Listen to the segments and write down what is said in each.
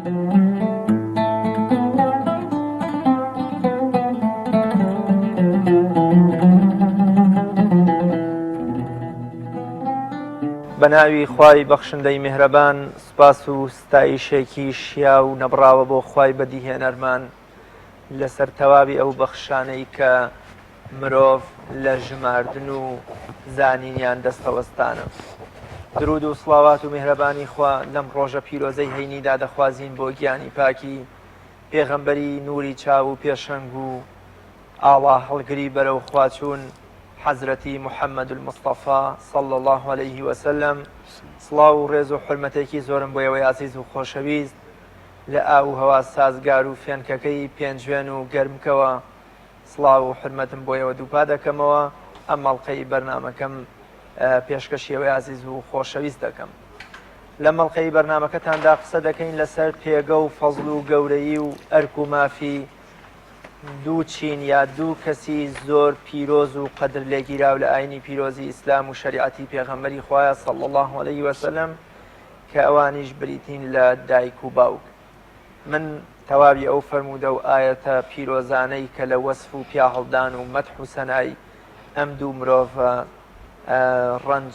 بە ناوی خوای بەخشندەی میهرەبان سوپاس و ستایشێکی شیاو و نەبڕاوە بۆ خوای بەدیهێنەرمان لەسەر تەواوی ئەو بەخشانەی کە مرۆڤ لە ژماردن و زانینیان دەستەوەستانە. درود و سڵاوات و میهرەبانی خوا لەم ڕۆژە پیرۆزەی هەینیدا دەخوازین بۆ گیانی پاکی پێغەمبەری نوری چاو و پێشەنگ و ئاڵا هەڵگری بەرەو خواچوون حەزرەتی محمد المصطفی صلی اللە علیه وسلم سڵاو و ڕێز و حورمەتێکی زۆرم بۆ ئێوەی ئازیز و خۆشەویست لە ئاو و هەوا سازگار و فێنکەکەی پێنجوێن و گەرمکەوە سڵاو و حورمەتم بۆ ئێوە دووپا دەکەمەوە ئەم ئەڵقەی بەرنامەکەم پێشکەشی ئێوەی ئازیز و خۆشەویست دەکەم لەم ئەڵقەی بەرنامەکەتاندا قسە دەکەین لەسەر پێگە و فەزل و گەورەیی و ئەرک و مافی دوو چین یا دوو کەسی زۆر پیرۆز و قەدر لێگیراو لە ئاینی پیرۆزی ئیسلام و شەریعەتی پێغەمبەری خوایە صلی اللە علیه وسلم کە ئەوانیش بریتین لە دایک و باوک. من تەواوی ئەو فەرموودە و ئایەتە پیرۆزانەی کە لە وەسف و پیاهەڵدان و مەدح و سەنای ئەم دوو مرۆڤە ڕەنج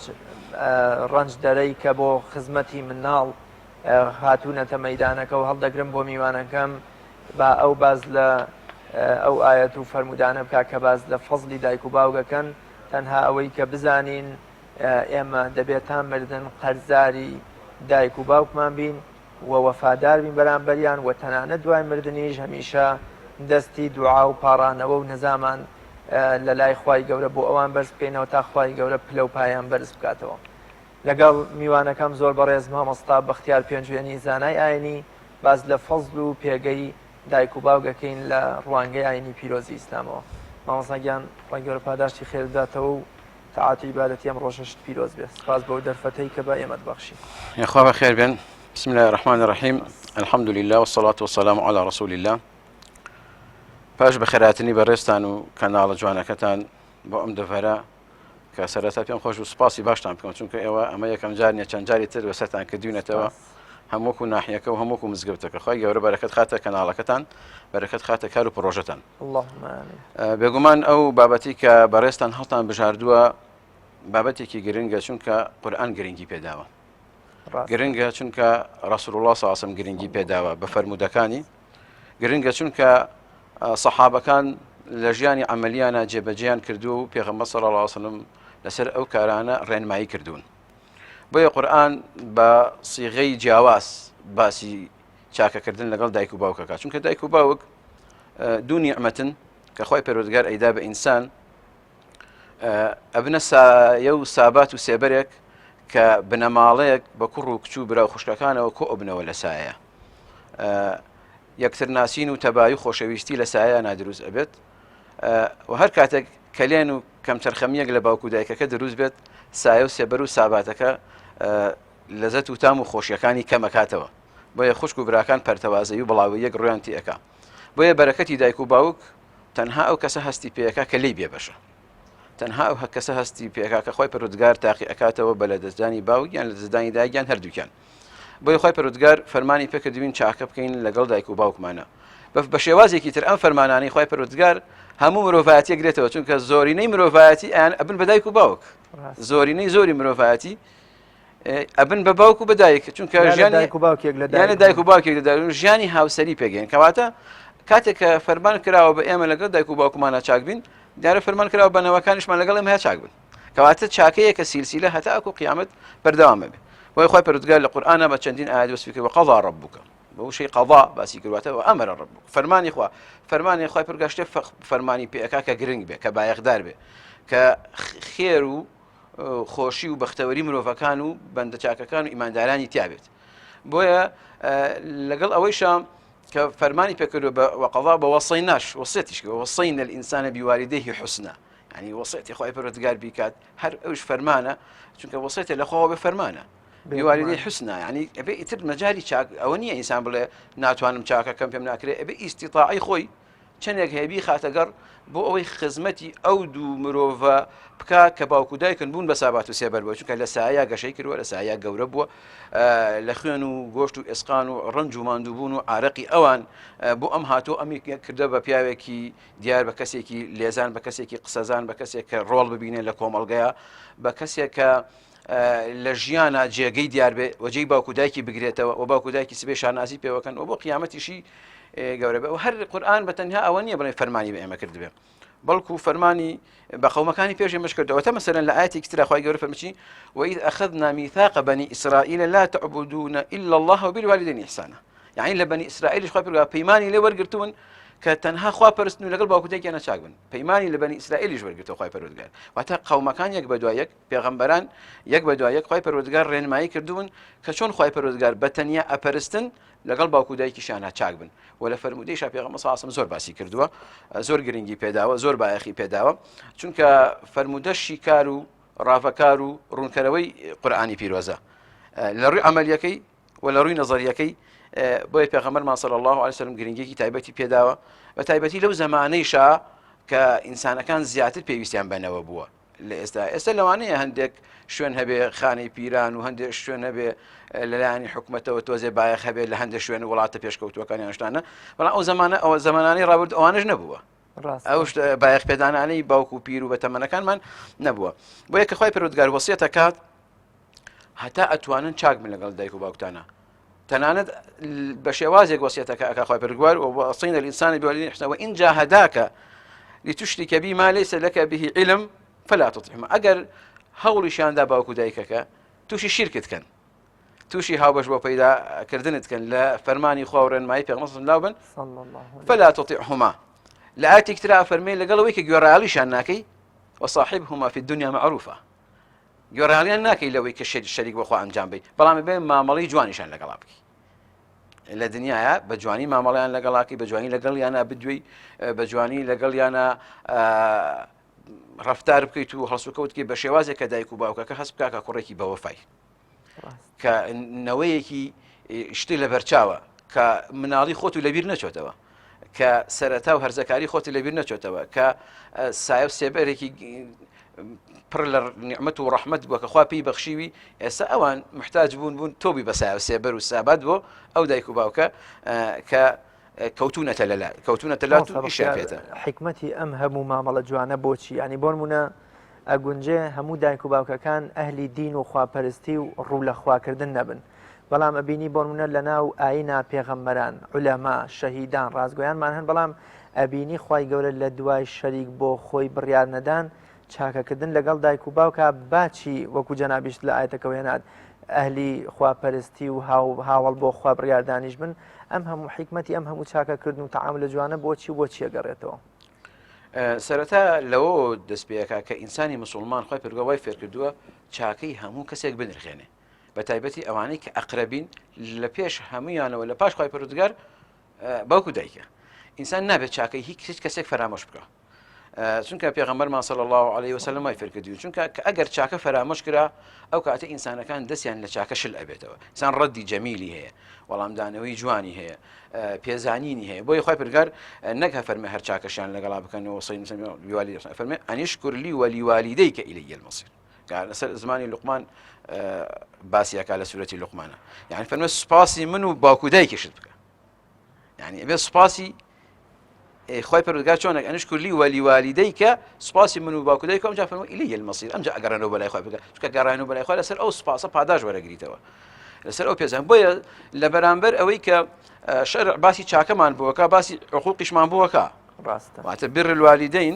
ڕەنجدەرەی کە بۆ خزمەتی مناڵ هاتوونەتە مەیدانەکە و هەڵدەگرم بۆ میوانەکەم با ئەو باس لە ئەو ئایەت و فەرموودانە بکا کە باس لە فەزلی دایک و باوگەکەن تەنها ئەوەی کە بزانین ئێمە دەبێت تا مردن قەرزاری دایک و باوکمان بین و وەفادار بین بەرامبەریان و تەنانەت دوای مردنیش هەمیشە دەستی دوعا و پاڕانەوە و نزامان لە لای خوای گەورە بۆ ئەوان بەرز بکەینەوە تا خوای گەورە پلە و پایان بەرز بکاتەوە. لەگەڵ میوانەکەم زۆر بەڕێز مامۆستا بەختیار پێنجوێنی زانای ئاینی باس لە فەزل و پێگەی دایک و باوک ئەکەین لە ڕوانگەی ئاینی پیرۆزی ئیسلامەوە. مامۆستا گیان خوای گەورە پاداشتی خێرت بداتەوە و تاعەت و عیبادەتی ئەم ڕۆژەشت پیرۆز بێ. سپاس بەو دەرفەتەی کە بە ئێمەت بەخشی. یاخوا بەخێر بێن. بسم الله الرحمن الرحیم الحمد لله والصلاة والسلام على رسول الله پاش بەخێراتنی بەڕێزتان و کەناڵە جوانەکەتان بۆ ئەم دەڤەرە کە سەرەتا پێم خۆش و سپاسی باشتان بکەم چونکە ئێوە ئەمە یەکەم جار نیە چەند جاری تر بەسەرتان کردوینەتەوە هەمووکو ناحیەکە و هەمووکو مزگەوتەکە خی گەورە بەرەکەت خاتە کەناڵەکەتان بەرەکەت خاتە کار و پرۆژەتان بێگومان ئەو بابەتی کە بەڕێزتان هەڵتان بژاردووە بابەتێکی گرنگە چونکە قورآن گرنگی پێداوە گرنگە چونکە ڕسول الله ساسم گرنگی پێداوە بە فەرمودەکانی گرنگە چونکە سەحابەکان لە ژیانی عەمەلیانە جێبەجێیان کردووە و پێغەمبەر صلی اللە علیه وسلم لەسەر ئەو کارانە ڕێنمایی کردوون بۆیە قورئان بە سیغەی جیاواز باسی چاکەکردن لەگەڵ دایک و باوکەکە چونکە دایک و باوک دوو نیعمەتن کە خۆی پەروەردگار ئەیدا بە ئینسان ئەبنە سایە و سابات و سێبەرێک کە بنەماڵەیەک بە کوڕ و کچ و برا و خوشکەکانەوە کۆ ئەبنەوە لە سایە یەکتر ناسین و تەبایی و خۆشەویستی لە سایەیانا دروست ئەبێت و هەر کاتێک کەلێن و کەمتەرخەمیەک لە باوک و دایکەکە دروست بێت سایە و سێبەر و ساباتەکە لەزەت و تام و خۆشیەکانی کەمەکاتەوە بۆیە خوشک و براکان پەرتەوازەی و بڵاوی یەک ڕویان تێەکە بۆیە بەرەکەتی دایک و باوک تەنها ئەو کەسە هەستی پێەکە کە لی بێبەشە تەنها ئەو کەسە هەستی پێکا کە خۆی پەرودگار تاقی ئەکاتەوە بە لەدەستدانی باوک یان لەدەستدانی دایک یان هەردووکیان بۆیە خوای پەروەردگار فەرمانی پێکردوین چاکە بکەین لەگەڵ دایک و باوکمانە بە شێوازێکی تر ئەم فەرمانانەی خوای پەروەردگار هەموو مرۆڤایەتی گرێتەوە چونکە زۆرینەی مرۆڤایەتی ئەیان ئەبن بە دایک و باوک زۆرینەی زۆری مرۆڤایەتی ئەبن بە باوک و بە دایک چونکە ژیانی دایک و باوکێک لە دایک دایک و باوکێک لە دایک ژیانی هاوسەری پێگەین کەواتە کاتێک کە فەرمان کراوە بە ئێمە لەگەڵ دایک و باوکمانە چاک بین دیارە فەرمان کراوە بە نەوەکانیشمان لەگەڵ ئێمە چاک بن کەواتە چاکەیەکە سیلسیلە هەتاکو قیامەت بەردەوام ئەبێ بۆیە خوای پەروەردگار لە قورئانا بە چەندین ئایەت وەسفی کرد وقضا ربک بە وشەی قضا باسی کردواتە وامر ربک فەرمانی خوا فەرمانی خوای پەروەردگار شتێ فەرمانی پێ ئەکا کە گرنگ بێ کە بایەخدار بێ کە خێر و خۆشی و بەختەوەری مرۆڤەکان و بەندە چاکەکان و ئیماندارانی تیابێت بۆیە لەگەڵ ئەوەیشا کە فەرمانی پێکردو بە وقضا بە وەسەیناش وەسێتیش کرد وەسەینا الإنسان بوالديه حسنا یعنی وەسێتی خۆی پەروەردگار بیکات هەر ئەوش فەرمانە چونکە وەسێتە لە خۆوە بە فەرمانە بوالديه حسنا یعنی ئەبێ ئیتر مەجای چاک ئەوە نییە ئینسان بڵێ ناتوانم چاکەکەم پێم ناکرێ ئەبێ ئیسیتاعی خۆی. چەندێک هەیە بیخاتە گەڕ بۆ ئەوەی خزمەتی ئەو دوو مرۆڤە بکا کە باوک و دایکن بوون بە سابات و سێبەر بووە چونکە لە سایە گەشەی کردووە لە سایە گەورە بووە لە خوێن و گۆشت و ئێسقان و ڕەنج و ماندووبوون و عارەقی ئەوان بۆ ئەم هاتوو ئەمی کردە بە پیاوێکی دیار بە کەسێکی لێزان بە کەسێکی قسەزان بە کەسێک کە ڕۆڵ ببینێ لە کۆمەڵگەیە بە کەسێک کە لە ژیانە جێگەی دیار بێ وەجێی باوک و دایکی بگرێتەوە و باوک و دایکی سبێ شانازی پێوەکەن و بۆ قیامەتیشی گەورە بێ و هەر قورآن بە تەنها ئەوە نییە بڵێ فەرمانی بە ئێمە کردبێ بەڵکو فەرمانی بە قەومەکانی پێش ئێمەش کردەوە تا مەسەلەن لە ئاەتێکی ترا خوای گەورە فەرمووی وإذ أخذنا ميثاق بني إسرائيل لا تعبدون إلا الله وبالوالدين إحسانا یعنی لە بەنی ئیسرائیلیش خوای پەروەردگار پەیمانی لێ وەرگرتوون کە تەنها خوا پەرستن و لەگەڵ باوک و دایکیانە چاک بن پەیمانی لە بەنی ئیسرائیلیش وەرگرتەوە خوای پەروەردگار واتە قەومەکان یەک بە دوای یەک پێغەمبەران یەک بە دوای یەک خوای پەروەردگار ڕێنمایی کردوون کە چۆن خوای پەروەردگار بە تەنیا ئەپەرستن لەگەڵ باوک و دایکیشیانە چاک بن و لە فەرموودەیشا پێغەمبەر صلی الله علیه و سلم زۆر باسی کردووە زۆر گرنگی پێداوە زۆر بایەخی پێداوە چونکە فەرموودە شیکار و ڕاڤەکار و ڕوونکەرەوەی قورئانی پیرۆزە لە ڕووی عملیەکەی و لە ڕووی نەزەریەکەی بۆیە پێغەمبەرمان صلی الله علیه وسلم گرنگیەکی تایبەتی پێداوە بە تایبەتی لەو زەمانەیشا کە ئینسانەکان زیاتر پێویستیان بەنەوە بووە لە ئێستا ئێستا لەوانەیە هەندێک شوێن هەبێ خانەی پیران و هەندێک شوێن هەبێ لەلایانی حکوومەتەوە تۆزێ بایەخ هەبێت لە هەندێک شوێن وڵاتە پێشکەوتوەکانیان شتانە بەڵام ئەو زمانە ئەوە زمانانی ڕابرد ئەوانش نەبووە ئەو بایەخ پێدانانەی باوک و پیر و بە تەمەنەکانمان نەبووە بۆیە کە خی پەرودگار وەسیەتە کات هەتا ئەتوانن چاک بن لەگەڵ دایک و باوکتانە تەنانەت بە شێوازێک وەسیەتەکە ئەکا خوای پەروەردگار ووصينا الإنسان بوالديه إحسانا وإن جاهداك لتشرك بي ما ليس لك به علم فلا تطعهما ئەگەر هەوڵیشیاندا باوک و دایکەکە تووشی شیرکت کەن تووشی هاوبەش بۆ پەیداکردنت کەن لە فەرمانی خوا و ڕێنمایی پێغەمبەر لاو بن فلا تطعهما لە ئایەتێکی ترا فەرمێ لەگەڵ ئەوەی کە گوێڕایەڵیشان ناکەی وصاحبهما في الدنيا معروفا گوێڕایەڵیان ناکەی لەوەی کە شەریک شەریک بۆ خوا ئەنجام بەی بەڵام بێ مامەڵەی جوانیشان لەگەڵا بکەی لە دنیاە بە جوانی مامەڵیان لەگەڵاکی بە جوانی لەگەڵیانە بدوێی بە جوانی لەگەڵیانە ڕفتار بکەیت و هەڵسوکەوتکی بە شێوازێک کە دایک و باوکەکە هەست بکە کە کوڕێکی بەوەفای کە نەوەیەکی شتی لە بەرچاوە کە مناڵی خۆت و لەبیر نەچۆتەوە کە سەرەتا و هەرزەکاری خۆتی لەبیر نەچۆتەوە کە سایە و سێبەرێکی پڕ لە نیعممەت و ڕەحمەت بووە کە خوا پێی بەخشیوی ئێستا ئەوان محتاج بوون بوون تۆبی بە سایە و سێبەر و سابات بۆ ئەو دایک و باوکە کە کەوتونەتە لەلا کەوتونەتە لات و ئیشیان پێتە. حیکمەتی ئەم هەموو مامەڵە جوانە بۆچی؟ یانی بۆنمونە ئەگونجێ هەموو دایک و باوکەکان ئەهلی دین و خواپەرستی و ڕوو لە خواکردن نەبن بەڵام ئەبینی بۆنمونە لەناو ئاینا پێغەمبەران عولەما شەهیدان ڕاستگۆیانمان هەن بەڵام ئەبینی خوای گەورە لە دوای شەریک بۆ خۆی بڕیار نەدان چاکەکردن لەگەڵ دایک و باوکا باچی وەکو جەنابیشت لە ئایەتەکەوە هێنات ئەهلی خواپەرستی و هاوەڵ بۆ خوا بڕیاردانیش بن ئەم هەموو حیکمەتی ئەم هەموو چاکەکردن و تەعامولە جوانە بۆچی و بۆ چیە گەڕێتەوە؟ سەرەتا لەوە دەست پێەکە کە ئینسانی مسلمان خۆی پرگە وای فێرکردووە چاکەی هەموو کەسێک بنرخێنێ بە تایبەتی ئەوانەی کە ئەقرەبین لە پێش هەمویانەوە لە پاش خی پەرودگار باوکو دایکە ئینسان نابێت چاکەی هیچ کەسێک فەرامۆش بکە چونکە پێغەمبەرمان صلی الله علیه وسلم وای فێرکردوین چونکە کە ئەگەر چاکە فەرامۆش کرا ئەو کاتە ئینسانەکان دەستیان لە چاکە شل ئەبێتەوە ئینسان ڕەدی جەمیلی هەیە وەڵامدانەوەی جوانی هەیە پێزانینی هەیە بۆی خی پرگار نەک هەفەرمێ هەر چاکەشیان لەگەڵا بکەنەوە سەی بیوالی فەرمێ أن اشكر لي ولوالديك إلي المصير لەسەر زمانی لوقمان باسیەکە لە سوورەتی لوقمانە یعنی فەرمێ سوپاسی من و باوک و دایکیشت بکە یعنی ئەبێ سوپاسی خی پەروەردگار چۆنێک أن اشكر لي ولوالديك سوپاسی من و باوک و دایکم ئەمجا فەرموو إلي المصير ئەمجا ئەگەڕێنەوە بەلای خۆی بکە چونکە گەڕانەوە بەلای خۆی لەسەر ئەو سوپاسە پاداش وەرەگریتەوە لەسەر ئەو پێزان بۆیە لە بەرامبەر ئەوەی کە شەرع باسی چاکەمان بووەکە باسی عقوقیشمان بووەکە ڕاستە واتە بر الوالدين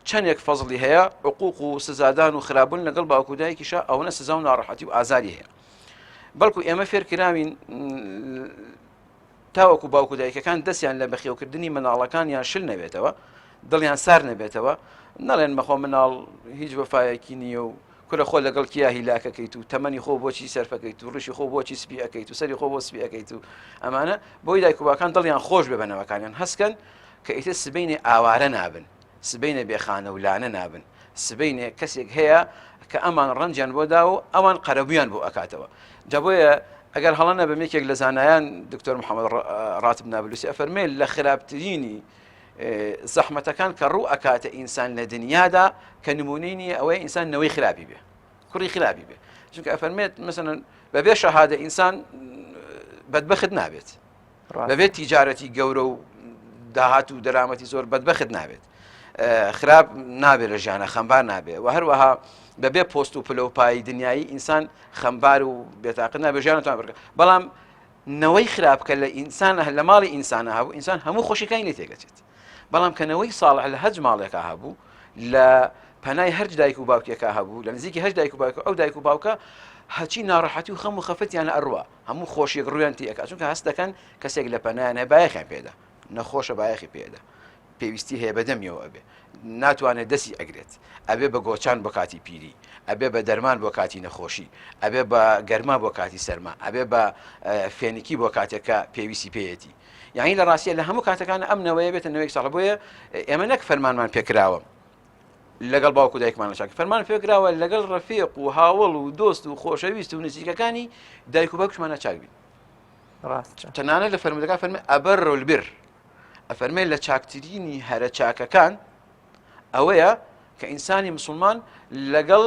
چەندێک فەزڵی هەیە عقوق و سزادان و خراپبوون لەگەڵ باوک و دایکیشا ئەوەنە سزا و ناڕەحەتی و ئازاری هەیە بەڵکو ئێمە فێرکراوین تاوەکو باوک و دایکەکان دەستیان لە بەخێوکردنی منداڵەکانیان شل نەبێتەوە دڵیان سار نەبێتەوە نەڵێن مەخۆ مناڵ هیچ وەفایەکی نییە و کورە خۆ لەگەڵ کیا هیلاکەکەیت و تەمەنی خۆ بۆچی سەرفەکەیت و ڕیشی خۆ بۆچی سپی ئەەکەیت و سەری خۆ بۆ سپی ئەەکەیت و ئەمانە بۆی دایک و باکان دڵیان خۆش بێ بەنەوەکانیان هەستکەن کە ئیتر سبەینێ ئاوارە نابن، سبەینێ بێ خانە و لانە نابن، سبەینێ کەسێک هەیە کە ئەمان ڕەنجیان بۆ داوە و ئەوان قەرەبوویان بۆ ئەکاتەوە. جا بۆیە ئەگەر هەڵە نەبم یەکێک لە زانایان دکتۆر محەممەد ڕاتب نابلوسی ئەفەرمێ لە خراپترینی زەحمەتەکان کە ڕوو ئەکاتە ئینسان لە دنیادا کە نمونەی نییە ئەوەیە ئینسان نەوەی خراپی بێ کوڕی خراپی بێ چونکە ئەفەرمێت مثلەن بەبێ شەهادە ئینسان بەدبەخت نابێت بەبێ تیجارەتی گەورە و داهات و دەرامەتی زۆر بەدبەخت نابێت خراپ نابێت لە ژیانە خەمبار نابێت و هەروەها بەبێ پۆست و پلە و پای دنیایی ئینسان خەمبار و بێتاقەت نابێت ژیانتان بڕگە بەڵام نەوەی خراپ کە لە ئینسان لە ماڵی ئینسانە هەبوو ئینسان هەموو خۆشیەکانی لێ تێگەچێت بەڵام کە نەوەی ساڵح لە هەج ماڵێکا هەبوو لە پەنای هەر دایک و باوکێکا هەبوو لە نزیکی هەر دایک و باوک ئەو دایک و باوکە هەچی ناڕەحەتی و خەم و خەفەتیان ئەڕوا هەموو خۆشیەک ڕویان تێکا چونکە هەست دەکەن کەسێک لە پەنایان هەیە بایەخیان پێدا نەخۆشە بایەخی پێدا پێویستی هەیە بە دەمیەوە ئەبێ ناتوانێت دەسی ئەگرێت ئەبێ بە گۆچان بۆ کاتی پیری ئەبێ بە دەرمان بۆ کاتی نەخۆشی ئەبێ بە گەرما بۆ کاتی سەرما ئەبێ بە فێنکی بۆ کاتێک کە پێویستی پێیەتی یعنی لە ڕاستیە لە هەموو کاتەکان ئەم نەوەیە بێتە نەوەیەک ساڵ بۆیە ئێمە نەک فەرمانمان پێکراوە لەگەڵ باوک و دایکمان چاک فەرمان پێکراوە لەگەڵ ڕەفیق و هاوڵ و دۆست و خۆشەویست و نزیکەکانی دایک و باوکشمانە چاک بین ڕاستە تەنانەت لە فەرمودەکە فەرمی ئەبەر البر ئەفەرمێ لە چاکترینی هەرە چاکەکان ئەوەیە کە ئینسانی مسلمان لەگەڵ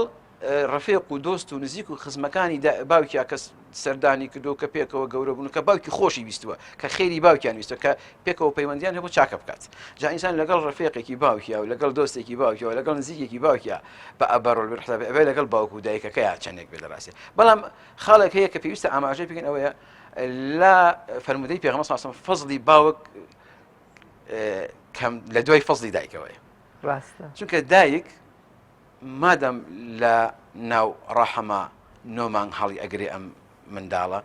ڕەفیق و دۆست و نزیک و خزمەکانی باوکیا کە سەردانی کردو کە پێکەوە گەورە بوون کە باوکی خۆشی ویستووە کە خێری باوکیان ویستە کە پێکەوە پەیوەندیان هەبوو چاکە بکات جا ئینسان لەگەڵ ڕەفیقێکی باوکیا و لەگەڵ دۆستێکی باوکیەوە لەگەڵ نزیکێکی باوکیا بە ئەبەڕۆل حساب ئەبێ لەگەڵ باوک و دایکەکەیا چەندێک بێ لە ڕاستی بەڵام خاڵێک هەیە کە پێویستە ئاماژەی پێکەین ئەوەیە لە فەرمودەی پێغەمبەر صلی الله فەزڵی باوک کەم لە دوای فەزڵی دایکەوەیە ڕاستە چونکە دایک مادەم لە ناو ڕەحەما نۆ مانگ هەڵی ئەگرێ ئەم منداڵە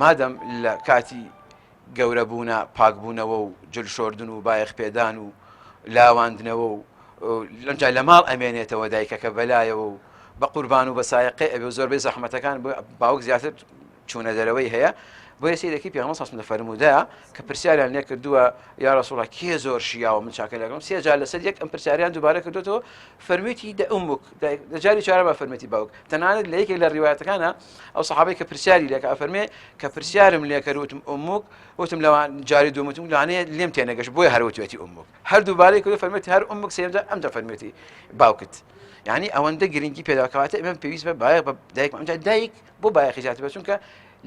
مادەم لە کاتی گەورە بوونە پاکبوونەوە و جل شۆردن و بایەخ پێدان و لاواندنەوە و لەمجا لە ماڵ ئەمێنێتەوە دایکەکە بەلایەوە و بە قوربان و بە سایەقەی ئەبێ و زۆربەی زەحمەتەکان باوک زیاتر چوونە دەرەوەی هەیە بۆیە سەیرەکی پێغەمبەر صلی الله فەرموودە کە پرسیاریان لێ کردووە یا رسول الله کێ زۆر شیاوە من چاکە لەگەڵم سێ جار لەسەر یەک ئەم پرسیاریان دووبارە کردوێتەوە فەرموویەتی دە ئومک لە جاری چوارە بە فەرمێتی باوک تەنانەت لە یەکێک لە ڕیوایەتەکانە ئەو سەحابەی کە پرسیاری لێکە ئەفەرمێ کە پرسیارم لێکرد وتم ئومک وتم لەوان جاری دووەم وتم لەوانەیە لێم تێنەگەشت بۆیە هەر وتوێتی ئومک هەر دووبارەی کردو فەرمێتی هەر ئومک سێیەم جار ئەمجا فەرمێتی باوکت یعنی ئەوەندە گرنگی پێدا کەواتە ئێمە پێویست بە بایەخ بە دایک ئەمجا دایک بۆ بایەخی زیاتر بە چونکە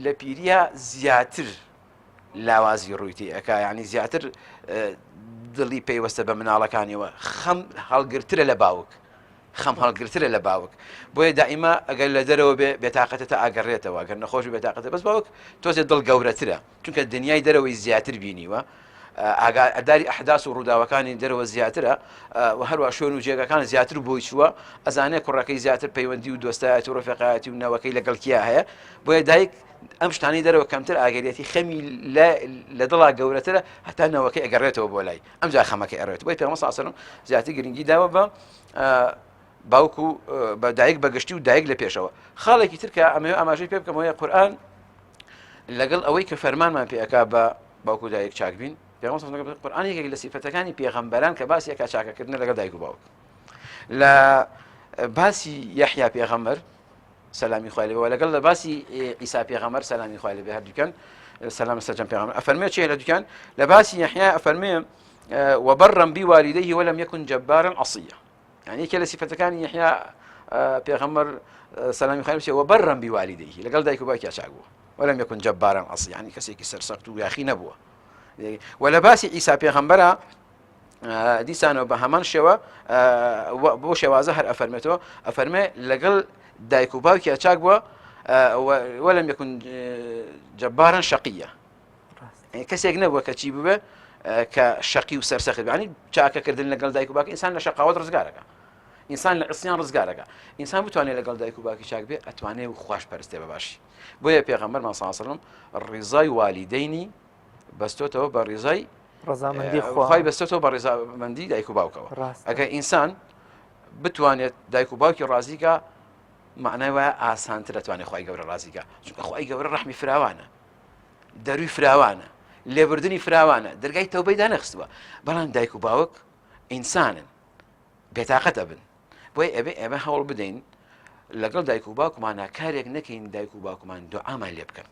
لە پیریە زیاتر لاوازی ڕووی تێ ئەکا یعنی زیاتر دڵی پەیوەستە بە مناڵەکانیەوە خەم هەڵگرترە لە باوک خەم هەڵگرترە لە باوک بۆیە دائیما ئەگەر لە دەرەوە بێ بێتاقەتە تا ئاگەڕێتەوە گەر نەخۆش بێتاقەتە بەس باوک تۆزێ دڵ گەورەترە چونکە دنیای دەرەوەی زیاتر بینیوە ئاگاداری ئەحداس و ڕووداوەکانی دەرەوە زیاترە و هەروە شوێن و جێگەکان زیاتر بۆی چووە ئەزانێ کوڕەکەی زیاتر پەیوەندی و دۆستایەتی و ڕفێقایەتی و نەوەکەی لەگەڵ کیا هەیە بۆیە دایک ئەم شتانی دەرەوە کەمتر ئاگەرێتی خەمی لە دڵا گەورەترە هەتا نەوەکەی ئەگەڕێتەوە بۆ لای ئەمجا خەمەکەی ئەڕێت بۆی پێغەمبەر صلی الله علیه و سلم زیاتر گرنگی داوە بە باوک و بە دایک بە گشتی و دایک لە پێشەوە خاڵێکی تر کە ئەمەوێ ئاماژەی پێ بکەمەوەی قورئان لەگەڵ ئەوەی کە فەرمانمان پێ ئەکا بە باوک و دایک چاک بین پێغەمبەر صلی الله علیه و سلم قورئان یەکێک لە سیفەتەکانی پێغەمبەران کە باسی ئەکا چاکەکردنە لەگەڵ دایک و باوک لە باسی یەحیا پێغەمبەر سەلامی خوای لێ بێ لەگەڵ لە باسی عیسا پێغەمبەر سەلامی خوای لێ بێ هەردووکیان سەلام سەرجەم پێغەمبەر ئەفەرمێ چیە لە دوکان لە باسی یەحیا ئەفەرمێ وبرا بوالديه ولم يكن جبارا عصيا يعني یەکێ لە سیفەتەکانی یەحیا پێغەمبەر سەلامی خوای لێ وبرا بوالديه لەگەڵ دایک و باوکیا چاک بووە ولم يكن جبارا عصيا يعني کەسێکی سەرسەخت و یاخی نەبووە و لە باسی عیسا پێغەمبەرە دیسانەوە بە هەمان شێوە بۆ شێوازە هەر ئەفەرمێتەوە ئەفەرمێ لەگەڵ دایک و باوکیا چاک بووە وەلم یەکون جەبارن شەقیە کەسێک نەبووە کە چی ببێ کە شەقی و سەرسەخت بانی چاکەکردن لەگەڵ دایک و باوک ئینسان لە شەقاوت ڕزگارەکە ئینسان لە عسیان ڕزگارەکە ئینسان بتوانێت لەگەڵ دایک و باوکی چاک بێ ئەتوانێ و خوش پەرستێ بە باشی بۆیە پێغەمبەرمان صلی الله علیه وسلم ڕیزای والیدەینی بەستۆتەوە بە ڕیزای ڕەزامەندی خوا خی بەستێتەوە بە ڕێزامەندی دایک و باوکەوە ئەگەر ئینسان بتوانێت دایک و باوکی ڕازیکە معنای وایە ئاسانتر دەتوانێت خی گەورە ڕازیکە چونکە خی گەورە ڕەحمی فراوانە دەروی فراوانە لێبوردنی فراوانە دەرگای تەوبەی دانەخستووە بەڵام دایک و باوک ئینسانن بێتاقەت ئەبن بۆیە ئەبێ ئێمە هەوڵ بدەین لەگەڵ دایک و باوکمانە کارێک نەکەین دایک و باوکمان دوعامان لێ بکەن.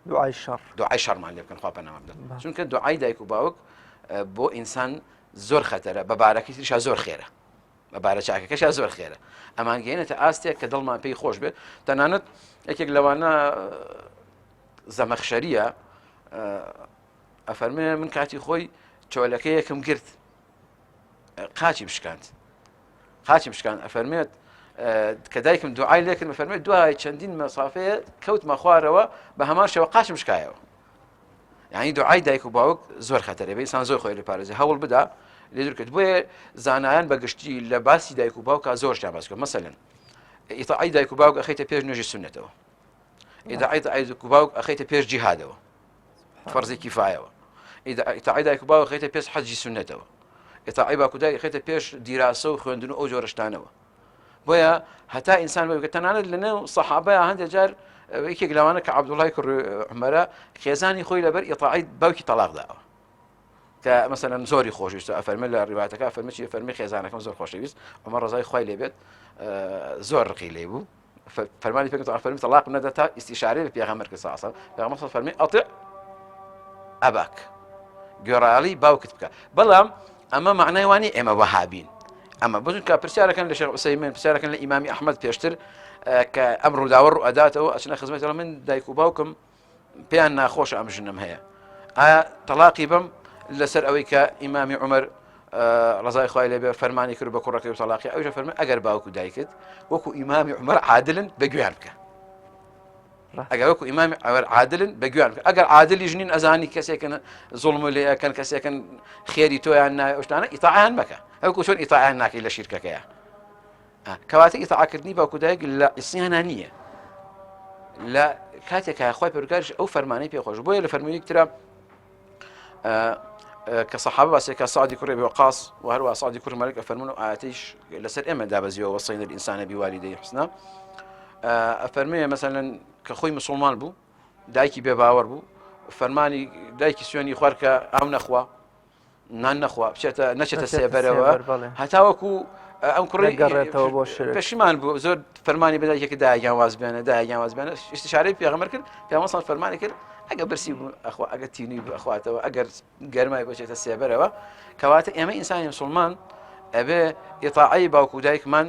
دوعای شەڕ دوعای شەڕمان لێ بکەن خوا پەنامان بدات چونکە دوعای دایک و باوک بۆ ئینسان زۆر خەتەرە بە بارەکەی تریشا زۆر خێرە بە بارە چاکەکەشا زۆر خێرە ئەمانگەێنێتە ئاستێک کە دڵمان پێی خۆش بێت تەنانەت یەکێک لەوانە زەمەخشەریە ئەفەرمێ من کاتی خۆی چۆلەکەیەکم گرت قاچی بشکاند قاچی بشکان ئەفەرمێت کە دایکم دوعای لێکرد بفەرمێت دوای چەندین مەسافەیە کەوتمە خوارەوە بە هەمان شێوە قاچم شکایەوە یعنی دوعای دایک و باوک زۆر خەتەرە بێ ئینسان زۆر خۆی لە پارێزی هەوڵ بدا لێ دوور کرد بۆیە زانایان بە گشتی لە باسی دایک و باوکا زۆر شتیان باس کرد مەسەلەن ئیتاعی دایک و باوک ئەخەیتە پێش نوێژی سوننەتەوە ئیتاعی دایک و باوک ئەخەیتە پێش جیهادەوە فەرزی کیفایەوە ئیتاعی دایک و باوک خەیتە پێش حەجی سوننەتەوە ئیتاعی باوک و دایک خەیتە پێش دیراسە و خوێندن و ئەو جۆرە شتانەوە بۆیە هەتا ئینسان بێت تەنانەت لە نێو سەحابە هەندێک جار یەکێک لەوانە کە عەبدوڵای کوڕ عومەرە خێزانی خۆی لەبەر ئیتاعی باوکی تەلاق داوە کە مەسەلەن زۆری خۆشویست ئەفەرمێ لە ڕیواتەکە فەرمی چی فەرمی خێزانەکەم زۆر خۆشەویست عمر ڕزای خوای لێبێت زۆر ڕقی لێ بوو فەرمانی پێ فەرمی تەلاق نەدا تا ئیستیشارەی بە پێغەمبەر کرد صلی الله پێغەمبەر صلی فەرمی ئەطع ئەباک گوێڕایەڵی باوکت بکە بەڵام ئەمە معنای وانی ئێمە وەهابین ئەمە بزون کە پرسیارەکەن لە شێخ عوسەیمین پرسیارەکەن لە ئیمامی ئەحمەد پێشتر کە ئەم ڕووداوە ڕوو ئەداتەوە ئەچنە خزمەت من دایک و باوکم پێیان ناخۆشە ئەم ژنم هەیە ئایا تەلاقی بم لەسەر ئەوەی کە ئیمامی عمر ڕزای خوای لێبێ فەرمانی کرد بە کوڕەکەی و تەلاقی ئەوژە فەرمی ئەگەر باوک و دایکت وەکو ئیمامی عمر عادلن بە گوێیان بکە ئەگەر وەکو ئیمامی عمر عادلن بە گوێیان بکە ئەگەر عادلی ژنین ئەزانی کەسێکن زوڵم لێ ئەکەن کەسێکن خێری تۆیان ناوێ ئەو شتانە ئیتاعیان مەکە ئەوکو چۆن ئیتاعیان ناکەی لە شیرکەکەیە کەواتە ئیتاعەکردنی باوک و دایک لە عیسیانا نییە لە کاتێکا خۆی پەروەردگاریش ئەو فەرمانەی پێخۆش بۆیە لە فەرموویەک ترا کە سەحابە باسێکە سعدی کوڕی ئەبی وەقاص و هەروە سعدی کوڕی مالک ئەفەرمون و ئاەتیش لەسەر ئێمە دابەزیەوە وصينا الإنسان بوالديه حسنا ئەفەرمێ مەسەلەن کە خۆی مسلمان بوو دایکی بێ باوەڕ بوو فەرمانی دایکی سوێنی خوارد کە ئاو نەخوا نان نەخوا بچێتە نەچێتە سێبەرەوە هەتاوەکو ئەم کوڕی گەڕێتەوە بۆ پەشیمان بوو زۆر فەرمانی بەدایکێکی دایکیان واز بێنە دایکیان واز بێنە ئیستیشارەی پێغەمبەر کرد پێغەمبەر صلی فەرمانی کرد ئەگە برسی بوو ئەخوا ئەگە تینوی بوو ئەخواتەوە ئەگەر گەرمای بچێتە سێبەرەوە کەواتە ئێمە ئینسانی مسلمان ئەبێ ئیتاعی باوک و دایکمان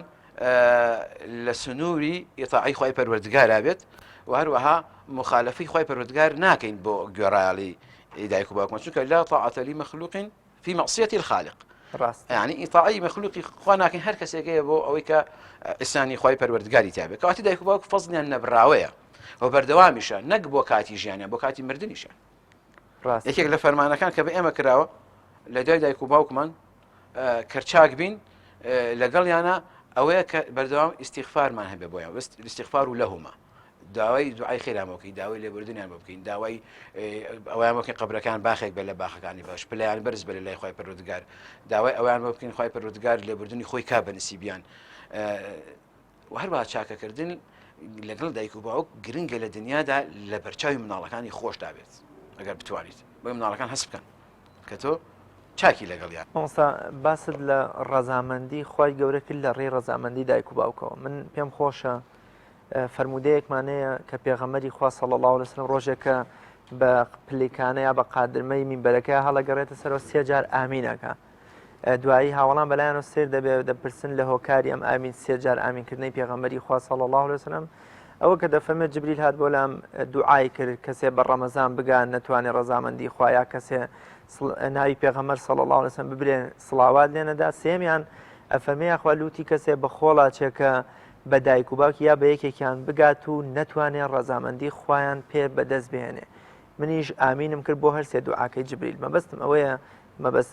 لە سنووری ئیتاعی خوای پەروەردگارا بێت و هەروەها مخالفەی خوای پەروەردگار ناکەین بۆ گوێڕایەڵی دایک و باوکمان چونکە لا طاعة لمخلوق في معصية الخالق ڕاست یعنی ئیتاعی مەخلوقی خوا ناکەین هەر کەسێکەیە بۆ ئەوەی کە ئیسانی خوای پەروەردگاری تابێت کەواتە دایک و باوک فەزڵیان نەبراوەیە و بەردەوامیشە نەک بۆ کاتی ژیانیان بۆ کاتی مردنیشە ڕاست یەکێک لە فەرمانەکان کە بە ئێمە کراوە لە دوای دایک و باوکمان کەرچاک بین لەگەڵیانە ئەوەیە کە بەردەوام ئیسیغفارمان هەبێ بۆیان وست ئیسیغفار و لەهما داوای دوعای خێریان بۆ بکەین داوای لێبوردنیان بۆ بکەین داوای ئەویان بۆ بکەین قەبرەکان باخێک بێت لە باخەکانی باش پلەیان بەرز بێت لە لای خوای پەروەردگار داوای ئەویان بۆ بکەین خوای پەروەردگار لێبوردنی خۆی کا بە نسیبیان و هەروەها چاکەکردن لەگەڵ دایک و باوک گرنگە لە دنیادا لە بەرچاوی مناڵەکانی خۆشدا بێت ئەگەر بتوانیت بۆی مناڵەکان هەست بکەن کە تۆ چاکی لەگەڵیان. مامۆستا باست لە ڕەزامەندی خوای گەورە کرد لە ڕێی ڕەزامەندی دایک و باوکەوە من پێم خۆشە فەرموودەیەکمان هەیە کە پێغەمبەری خوا صلی الله علیه وسلم ڕۆژێک کە بە پلیکانە یا بە قادرمەی مینبەرەکە هەڵەگەڕێتە سەرەوە سێ جار ئامینەکە دوایی هاوڵان بەلایەنەوە سێر دەبێ دەپرسن لە هۆکاری ئەم ئامین سێ جار ئامینکردنەی پێغەمبەری خوا صلی الله علیه وسلم ئەوە کە دەفەرمێت جبریل هات بۆ لام دوعای کرد کەسێ بە ڕەمەزان بگا نەتوانێ ڕەزامەندی خوا یا کەسێ ناوی پێغەمبەر صلی الله علیه وسلم ببرێ سڵاوات لێنەدا سێمیان ئەفەرمێ یاخوا لوتی کەسێ بە خۆڵا چێکە بە دایک و باوکی یا بە یەکێکیان بگات و نەتوانێ ڕەزامەندی خوایان پێ بەدەست بهێنێ منیش ئامینم کرد بۆ هەرسێ دوعاکەی جبریل مەبەستم ئەوەیە مەبەست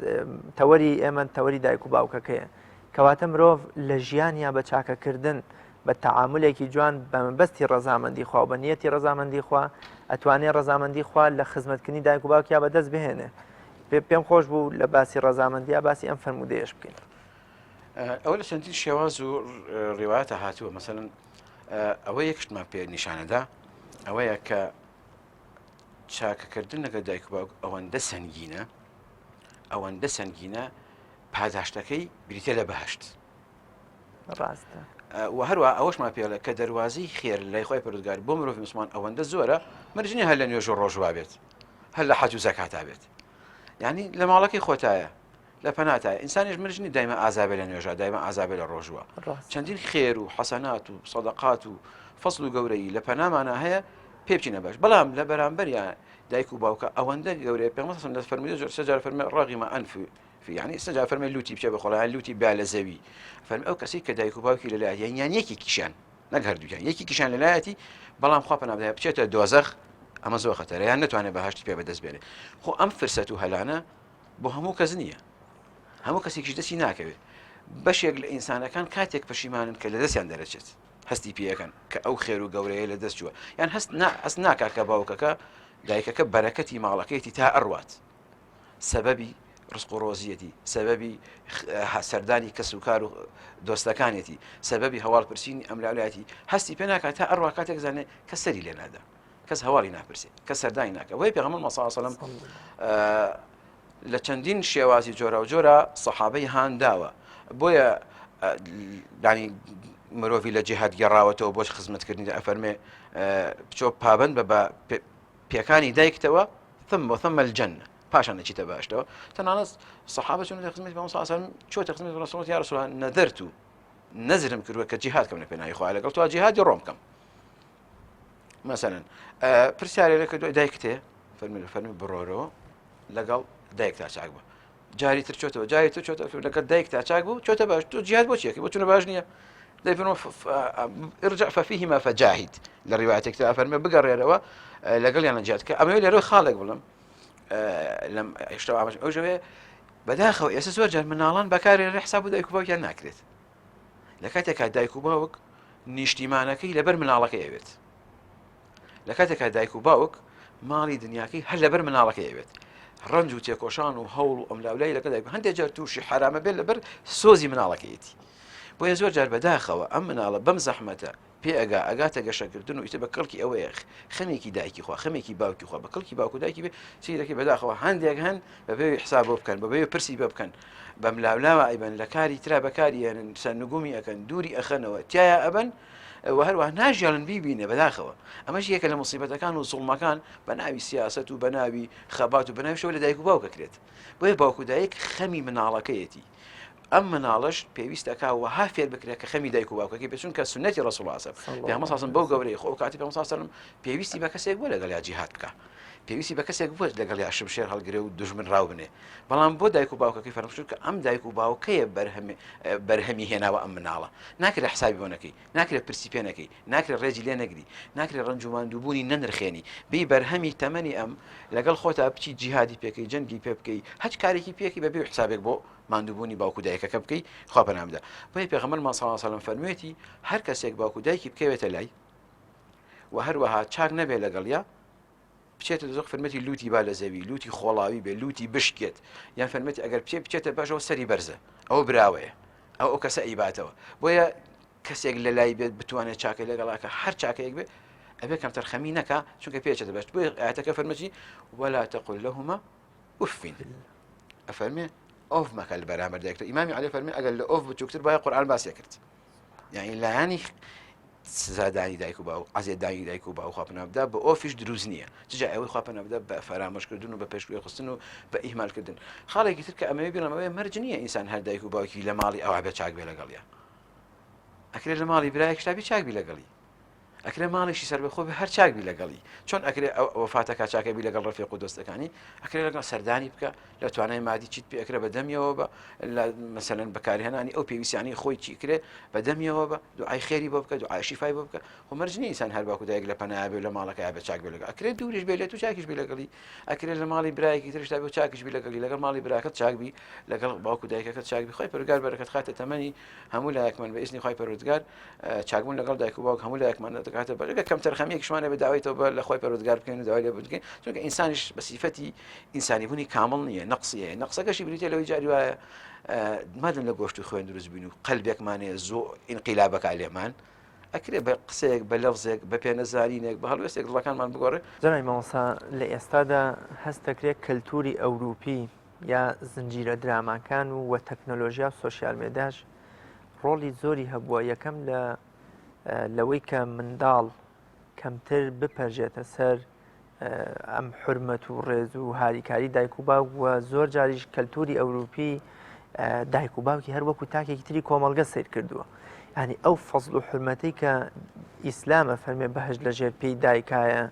تەوەری ئێمە تەوەری دایک و باوکەکەیە کەواتە مرۆڤ لە ژیانیا بە چاکەکردن بە تەعامولێکی جوان بە مەبەستی ڕەزامەندی خوا و بە نیەتی ڕەزامەندی خوا ئەتوانێ ڕەزامەندی خوا لە خزمەتکردنی دایک و باوکیا بەدەست بهێنێ پێم خۆش بوو لە باسی ڕەزامەندیا باسی ئەم فەرموودەیەش بکەین. ئەوە لە چەندین شێواز و ڕیوایەتە هاتووە مەسەلەن ئەوە یەک شتمان پێ نیشانەدا ئەوەیە کە چاکەکردن لەگەڵ دایک و باوک ئەوەندە سەنگینە ئەوەندە سەنگینە پاداشتەکەی بریتە لە بەهشت ڕاستە. و هەروە ئەوەشمان پێڵێ کە دەروازەی خێر لای خۆی پەروەردگار بۆ مرۆڤ مسلمان ئەوەندە زۆرە مەرج نییە هەر لە نوێژ و ڕۆژوا بێت هەر لە حەج و زەکاتا بێت یعنی لە ماڵەکەی خۆتایە لە پەناتایە ئینسانیش مەرج نییە دایمە ئازابێ لە نوێژا دایمە ئازابێ لە ڕۆژوە چەندین خێر و حەسەنات و سەدەقات و فەصل و گەورەی لە پەنامانە هەیە پێ بچینە باش بەڵام لە بەرامبەریان دایک و باوکە ئەوەندە گەورەیە پێغەمبەر صلی الله فەرمووی زۆر سەجار فەرمی ڕەغیمە ئەنف فی یعنی سەجار فەرمی لوتی بچێ بە خۆڵیان لوتی با لە زەوی فەرمی ئەو کەسی کە دایک و باوکی لەلایە یان یان یەکێکیشیان نەک هەردووکیان یەکێکیشیان لەلایەتی بەڵام خوا پەنا بدایە بچێتە دۆزەخ ئەمە زۆر خەتەرە یان نتوانێت بەهشتی پێ بەدەست بێنێ خۆ ئەم فرسەت و هەلانە بۆ هەموو کەس نییە هەموو کەسێکیش دەستی ناکەوێت بەشێک لە ئینسانەکان کاتێک پەشیمانن کە لە دەستیان دەرەچێت هەستی پێەکەن کە ئەو خێر و گەورەیە لە دەست چووە یان هەست هەست ناکا کە باوکەکە دایکەکە بەرەکەتی ماڵەکەیەتی تا ئەڕوات سەبەبی ڕزق و ڕۆزیەتی سەبەبی سەردانی کەس و کار و دۆستەکانێتی سەبەبی هەواڵ پرسینی ئەملاولایەتی هەستی پێ ناکات تا ئەڕوا کاتێک زانێ کە سەری لێ نادا کەس هەواڵی ناپرسێ کە سەردانی ناکە وی پێغەمبەر صلی الله علیه و سلم لە چەندین شێوازی جۆراوجۆرە سەحابەی هانداوە بۆیە دانی مرۆڤی لە جیهاد گەڕاوەتەوە بۆ خزمەتکردنی ئەفەرمێ بچۆ پابند بە بە پێکانی دایکتەوە ثم وثم الجنة پاشان دەچیتە باشتەوە تەنانەت سەحابە چون لە خزمەتی پێغەمبەر صلی الله علیه و سلم چۆتە خزمەتی ڕسول یا رسول الله نەذرت نەزرم کردووە کە جیهاد کەم لە پێناوی خوا لەگەڵ تۆ جیهادی ڕۆم بکەم مەسەلەن پرسیارێ لە کردو دایکت هەیە فەرمی فەرمی بڕۆرەوە لەگەڵ دایک تا چاک بوو جاری تر چۆتەوە جاری تر چۆتە لەگەڵ دایک تا چاک بوو چۆتە باش تۆ جیهاد بۆ چیەکەی بۆ چونە باش نییە دەیفەرموو ارجع ففيهما فجاهد لە ڕیوایەتێکدا فەرمێ بگەڕێرەوە لەگەڵیانە جیاد کە ئەمەوێ لێرە خاڵێک بڵم لەم هێشتا ئاماژ ئەو ژەوێ بەداخەوە ئێستا زۆر جار مناڵان بەکارێ حساب و دایک و باوکیان ناکرێت لە کاتێکا دایک و باوک نیشتیمانەکەی لەبەر مناڵەکەی ئەوێت لە کاتێکا دایک و باوک ماڵی دنیاکەی هەر لەبەر مناڵەکەی ئەوێت ڕەنج و تێکۆشان و هەوڵ و ئەملاولای لەگە دایک هەندێک جار تووشی حرامە بێت لەبەر سۆزی مناڵەکەیەتی بۆیە زۆر جار بەداخەوە ئەم مناڵە بەم زەحمەتە پێ ئەگا ئەگاتە گەشەکردن و ئیتر بە کەڵکی ئەوەیە خەمێکی دایکی خوا خەمێکی باوکی خوا بە کەڵکی باوک و دایکی بێ سیرەکەی بەداخەوە هەندێک هەن بەبێ حساب بۆ بکەن بەبێ پرسی بە بکەن بەم لاولاوە ئەیبەن لە کاری ترا بەکاری هێنن سەرنگومی ئەەکەن دووری ئەخەنەوە تایە ئەبن و هەروە ناژیانن بیبینێ بەداخەوە ئەمەش یەکە لە مصیبەتەکان و زوڵمەکان بە ناوی سیاست و بە ناوی خەبات و بە ناوی شەوە لە دایک و باوکە کرێت بۆیە باوک و دایک خەمی مناڵەکەیەتی ئەم مناڵەش پێویست ئەکا وەها فێر بکرێت کە خەمی دایک و باوکەکەی بێت چونکە سوننەتی ڕەسوڵ الله صلی پێغەمبەر صلی الله بەو گەورەی خۆ کاتی پێغەمبەر صلی الله پێویستی بە کەسێک بووە لەگەڵیا جیهاد بکا پێویستی بە کەسێک بووە لەگەڵیا شمشێر هەڵگرێ و دوژمن ڕاو بنێ بەڵام بۆ دایک و باوکەکەی فەرموو چونکە ئەم دایک و باوکەیە بەرهەمی بەرهەمی هێناوە ئەم مناڵە ناکرێت حسابی بۆ نەکەی ناکرێت پرسی پێ نەکەی ناکرێت ڕێزی لێ نەگری ناکرێت ڕەنج و ماندووبوونی نەنرخێنی بی بەرهەمی تەمەنی ئەم لەگەڵ خۆتا بچی جیهادی پێکەی جەنگی پێ بکەی هەچ کارێکی پێکی بەبێ حسابێک بۆ ماندووبوونی باوک و دایکەکە بکەی خوا پەنام بدە بۆیە پێغەمبەرمان صلی الله علیه و سلم فەرموویەتی هەر کەسێک باوک و دایکی بکەوێتە لای و هەروەها چاک نەبێ لەگەڵیا بچێتە دۆزەخ فەرمێتی لوتی با لە زەوی لوتی خۆڵاوی بێ لوتی بشکێت یان فەرمێتی ئەگەر بچێ بچێتە بەشەوە سەری بەرزە ئەو براوەیە ئەو ئەو کەسە ئەیباتەوە بۆیە کەسێک لە لای بێت بتوانێت چاکەی لەگەڵاکە هەر چاکەیەک بێت ئەبێ کەمتەرخەمی نەکا چونکە پێچێتە بەشت بۆیە ئاەتەکە فەرمەجی ولا تقل لهما أف ئەفەرمێ ئۆف مەکە لە بەرامبەر دایکتە ئیمامی علی فەرمی ئەگەر لە ئۆف بچووکتر باە قورآن باسی کرد یعنی لایەنی سزادانی دایک و باوک عزیێتدانی دایک و باوک خوا پەنا بدا بە ئۆفیش دروست نییە چجا ئەوەی خوا پەنا بدا بە فەرامۆشکردن و بە پێشگوێ خستن و بە ئیهمالکردن خاڵێکی تر کە ئەمەوێ بڵێم ئەوەیە مەرج نییە ئینسان هەر دایک و باوکی لە ماڵی ئەوە بێ چاک بێ لەگەڵیا ئەکرێت لە ماڵی برایەکشتا بی چاک بی لەگەڵی ئەکرێ ماڵێکی سەربەخۆ بێ هەر چاک بی لەگەڵی چۆن ئەکرێ وەفاتەکە چاکە بی لەگەڵ ڕەفیق و دۆستەکانی ئەکرێ لەگەڵ سەردانی بکە لە توانای مادی چیت پێ ئەکرێ بە دەمیەوە بە لە مەسەلەن بەکارهێنانی ئەو پێویستیانی خۆی چی کرێ بە دەمیەوە بە دوعای خێری بۆ بکە دوعای شیفای بۆ بکە خۆ مەرج نییە ئینسان هەر باوک و دایک لە پەنایا بێ و لە ماڵەکەیا بێ چاک بێ لەگەڵ ئەکرێ دووریش بێ لێت و چاکیش بی لەگەڵی ئەکرێ لە ماڵی برایەکی ترشدا بێ و چاکیش بی لەگەڵی لەگەڵ ماڵی براکەت چاک بی لەگەڵ باوک و دایکەکەت چاک بی خوای پەروەردگار بەرەکەت خاتە تەمەنی هەموو لایەکمان بە ئیزنی خوای پەروەردگار چاکبوون لەگەڵ دایک و باوک هەموو لایەکمان دەکاتە بەر ئەگەر کەمتەرخەمیەکیشمان هەبێت داوای تەوبە لە خوای پەروەردگار بکەین و داوای لێ بکەین چونکە ئینسانیش بە سیفەتی ئینسانی بوونی کامڵ نییە نەقسی هەیە نەقسەکەشی بریتیە لەوەی جاری وایە مادەم لە گۆشت و خوێن دروست بین و قەلبێکمان هەیە زۆ ئینقیلابەکە لێمان ئەکرێ بە قسەیەک بە لەفزێک بە پێنەزانینێک بە هەڵوێستێک دڵەکانمان بگۆڕێ. جەنابی مامۆستا لە ئێستادا هەست دەکرێت کەلتوری ئەوروپی یا زنجیرە دراماکان و وە تەکنۆلۆژیا و سۆشیال مێداش. ڕۆڵی زۆری هەبووە یەکەم لە لەوەی کە منداڵ کەمتر بپەرژێتە سەر ئەم حرمەت و ڕێز و هاریکاری دایک و باوک و زۆر جاریش کەلتوری ئەوروپی دایک و باوکی هەر وەکو تاکێکی تری کۆمەڵگە سیر کردووە ینی ئەو فەزل و حرمەتەی کە ئیسلامە فەرمێ بەهشت لە ژێر پێی دایکایە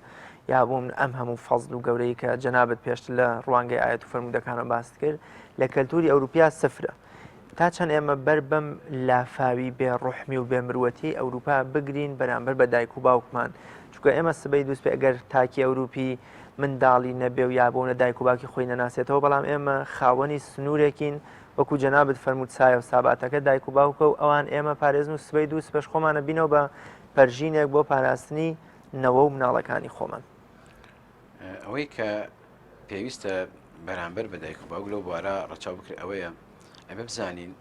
یا بۆ من ئەم هەموو فەزل و گەورەی کە جەنابەت پێشتر لە ڕوانگەی ئاەت و فەرمودەکانە باست کرد لە کەلتوری ئەوروپیا سفرە تا چەند ئێمە بەر بەم لافاوی بێ ڕوحمی و بێ مروەتیەی ئەوروپا بگرین بەرامبەر بە دایک و باوکمان چونکە ئێمە سبەی دووسپێ ئەگەر تاکی ئەوروپی منداڵی نەبێ و یا بۆنە دایک و باوکی خۆی نەناسێتەوە بەڵام ئێمە خاوەنی سنوورێکین وەکو جەنابت فەرمووت سایە و ساباتەکە دایک و باوکە و ئەوان ئێمە پارێزن و سبەی دووسپەش خۆمانە بینەوە بە پەرژینێک بۆ پاراستنی نەوە و مناڵەکانی خۆمان. ئەوەی کە پێویستە بەرامبەر بە دایک و باوک لەو بوارە ڕەچاو بکرێت ئەوەیە ئەبێ بزانین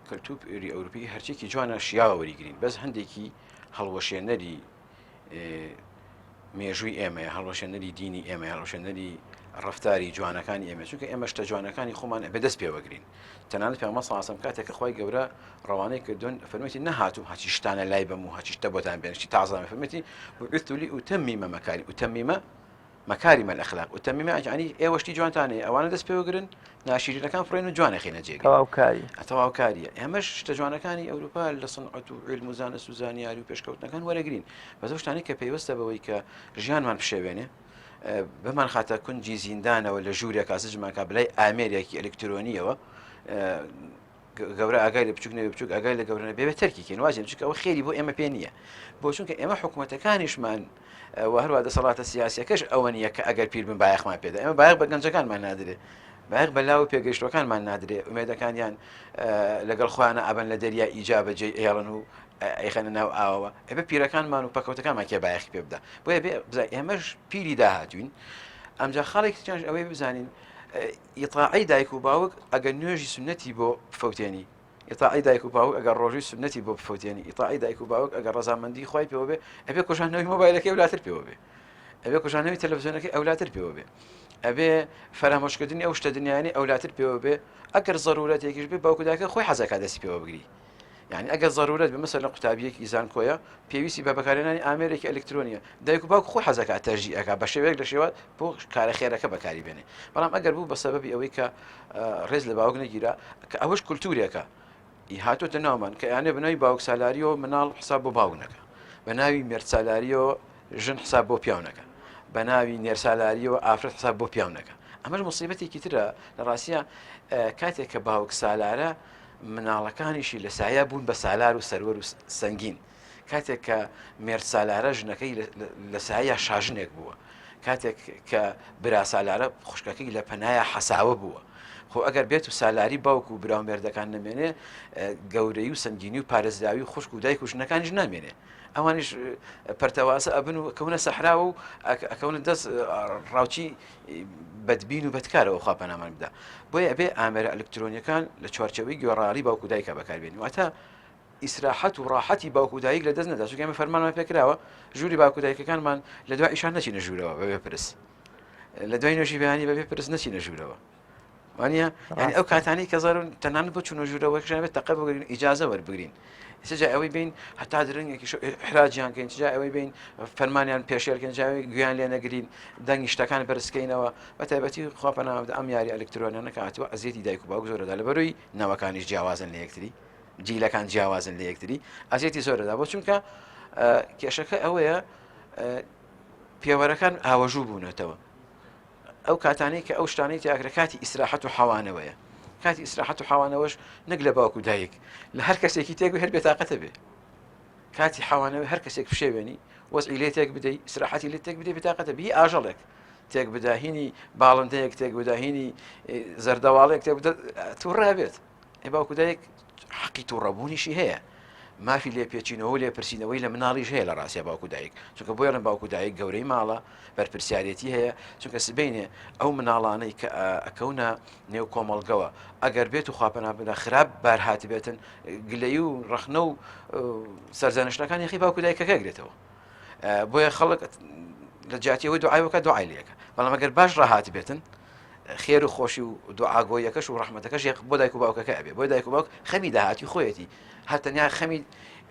کەلتوری ئەوروپی هەرچێکی جوانە شیاوە وەریگرین بەس هەندێکی هەڵوەشێنەری مێژووی ئێمەیە هەڵوەشێنەری دینی ئێمە هەڵوەشێنەری ڕفتاری جوانەکانی ئێمە چونکە ئێمە شتە جوانەکانی خۆمان بەدەست پێوەگرین تەنانەت پێغەمبەر صلی الله علیه و سلم کاتێک کە خوای گەورە ڕەوانەی کردوون فەرموویەتی نەهاتووم هەرچی شتانە لای بەم و هەرچی شتە بۆتان بێنم شتی تازە فەرموویەتی بعثت لأتمم مكارم أتمم مكارم الأخلاق أتمم یعنی ئێوە شتی جوانتان هەیە ئەوانە دەست پێوەگرن ناشیرینەکان فڕێن و جوانە خێنە جێگە تەواوکاری تەواوکاریە ئێمەش شتە جوانەکانی ئەوروپا لە سنعەت و علم و زانست و زانیاری و پێشکەوتنەکان وەرەگرین بەس ئەو شتانەی کە پەیوەستە بەوەی کە ژیانمان پشێوێنێ بمانخاتە کونجی زیندانەوە لە ژوورێکا سجمان کا بەلای ئامێرێکی ئەلکترۆنیەوە گەورە ئاگای لە بچوک نەبێ بچوک ئاگای لە گەورە نەبێ بێ تەرکی کەین وازێن چونکە ئەوە خێری بۆ ئێمە پێ نییە بۆ چونکە ئێمە حکوومەتەکانیشمان و هەروە دەسەڵاتە سیاسەکەش ئەوە نییە کە ئەگەر پیر بن بایەخمان پێدا ئێمە بایەخ بە گەنجەکانمان نادرێ بایەخ بە لاو پێگەیشتوەکانمان نادرێ ئومێدەکانیان لەگەڵ خۆیانە ئەبن لە دەریا ئیجا بەجێ ئێڵن و ئەیخەنە ناو ئاوەوە ئەبێ پیرەکانمان و پەکەوتەکانمان کێ بایەخی پێ بدا بۆیە بێ بزا ئێمەش پیری داهاتوین ئەمجا خاڵێکی تریش ئەوەی بزانین ئیتاعی دایک و باوک ئەگەر نوێژی سنەتی بۆ بفەوتێنی ئیتاعی دایک و باوک ئەگەر ڕۆژی سنەتی بۆ بفەوتێنی ئیتاعی دایک و باوک ئەگەر ڕەزامەندی خوای پێوە بێ ئەبێ کوژانەوەی مۆبایلەکەی ئەولاتر پێوە بێ ئەبێ کوژانەوەی تەلەڤزیۆنەکەی ئەولاتر پێوە بێ ئەبێ فەرامۆشکردنی ئەو شتە دنیانی ئەولاتر پێوە بێ ئەگەر زەرورەتێکیش بێ باوک و دایکە خۆی حەزەکە دەستی پێوە بگری یعنی ئەگەر زەرورەت بێ مەسەلەن قوتابیەکی زانکۆیە پێویستی بە بەکارهێنانی ئامێرێکی ئەلکترۆنیە دایک و باوک خۆی حەزەکە تەرجی ئەکا بە شێوەیەک لە شێوە بۆ کارە خێرەکە بەکاری بێنێ بەڵام ئەگەر بوو بە سەبەبی ئەوەی کە ڕێز لە باوک نەگیرا کە ئەوەش کولتورێکە هاتۆتە ناومان کە یانێ بەناوی باوک سالاریەوە مناڵ حساب بۆ باوک نەکە بە ناوی مێردسالاریەوە ژن حساب بۆ پیاو نەکە بە ناوی نێرسالاریەوە ئافرەت حساب بۆ پیاو نەکە ئەمەش مصیبەتێکی ترە لە ڕاستە کاتێک کە باوک سالارە مناڵەکانیشی لە سایە بوون بە سالار و سەروەر و سەنگین. کاتێک کە مێرد سالارە ژنەکەی لە سایە شاژنێک بووە. کاتێک کە برا سالارە خوشکەکەی لە پەنایا حەساوە بووە. خۆ ئەگەر بێت و سالاری باوک و برا و مێردەکان نەمێنێ گەورەی و سەنگینی و پارێزراوی و خوشک و دایک و ژنەکانیش نامێنێ. ئەوانیش پەرتەوازە ئەبن و ئەکەونە سەحراوە و ئەکەونە دەست ڕاوچی بەدبین و بەدکارەوە خوا پەنامان بدا بۆیە ئەبێ ئامێرە ئەلکترۆنیەکان لە چوارچێوەی گوێڕایەڵی باوک و دایکە بەکاربێنی واتە ئیسراحەت و ڕاحەتی باوک و دایک لە دەست نەدا چونکە ئێمە فەرمانمان پێکراوە ژووری باوک و دایکەکانمان لە دوای ئیشان نەچینە ژوورەوە بەبێ پرس لە دوای نوێژی بەیانی بەبێ پرس نەچینە ژوورەوە وانە یعنی ئەو کاتانەی کە زارون تەنانەت بۆ چونە ژوورەوە کشان بێت تەقە بگرین ئیجازە وەربگرین سجا ئەوەی بین هەتا درەنگێکی حراجیان کەین جا ئەوەی بین فەرمانیان پێشێلکەن جاوی گویان لێ نەگرین دەنگی شتەکان بەرزکەینەوە بە تایبەتی خوا پەناوە ئەم یاری ئەلکترۆنیانە کە هاتووە ئەزیەتی دایک و باوک زۆرەدا لە بەروی نەوەکانیش جیاوازن لە یەکتری جیلەکان جیاوازن لە یەکتری ئەزیەتی زۆرەدا بۆ چونکە کێشەکە ئەوەیە پێوەرەکان ئاوەژوو بوونەتەوە ئەو کاتانەی کە ئەو شتانەی تیاکرە کاتی ئیسراحەت و حەوانەوەیە کاتی ئیسراحەت و حەوانەوەش نەک لە باوک و دایک لە هەر کەسێکی تێک هەر بێتاقەتە بێ کاتی حەوانەوەی هەر کەسێک پشێوێنی وەزعی لێ تێک بدەی ئیسراحەتی لێ تێک بدەی بێتاقەتە بی ئاژەڵێک تێک بدە هینی باڵندەیەک تێک بدە هینی زەردەواڵێک تێک بدە تووڕە بێت ئێ باوک و دایک حەقی تووڕەبوونیشی هەیە مافی لێپێچینەوە و لێپرسینەوەی لە مناڵیش هەیە لە ڕاستیا باوک و دایک چونکە بۆیان باوک و دایک گەورەی ماڵە بەرپرسیارەتی هەیە چونکە سبینێ ئەو مناڵانەی کە ئەکەونە نێو کۆمەڵگەوە ئەگەر بێت و خواپەنا بدا خراپ بار هاتبێتن گلەی و ڕەخنە و سەرزەنشتەکان یخی باوک و دایکەکە گرێتەوە بۆیە خەڵک لە جیاتیەوەی دوعای وەکە دوعای لەکە بەڵام ئەگەر باش ڕاهات بێتن. خێر و خۆشی و دوعاگۆیەکەش و ڕەحمەتەکەش بۆ دایک و باوکەکە ئەبێ بۆی دایک و باوک خەمی داهاتی خۆیەتی هەر تەنیا خەمی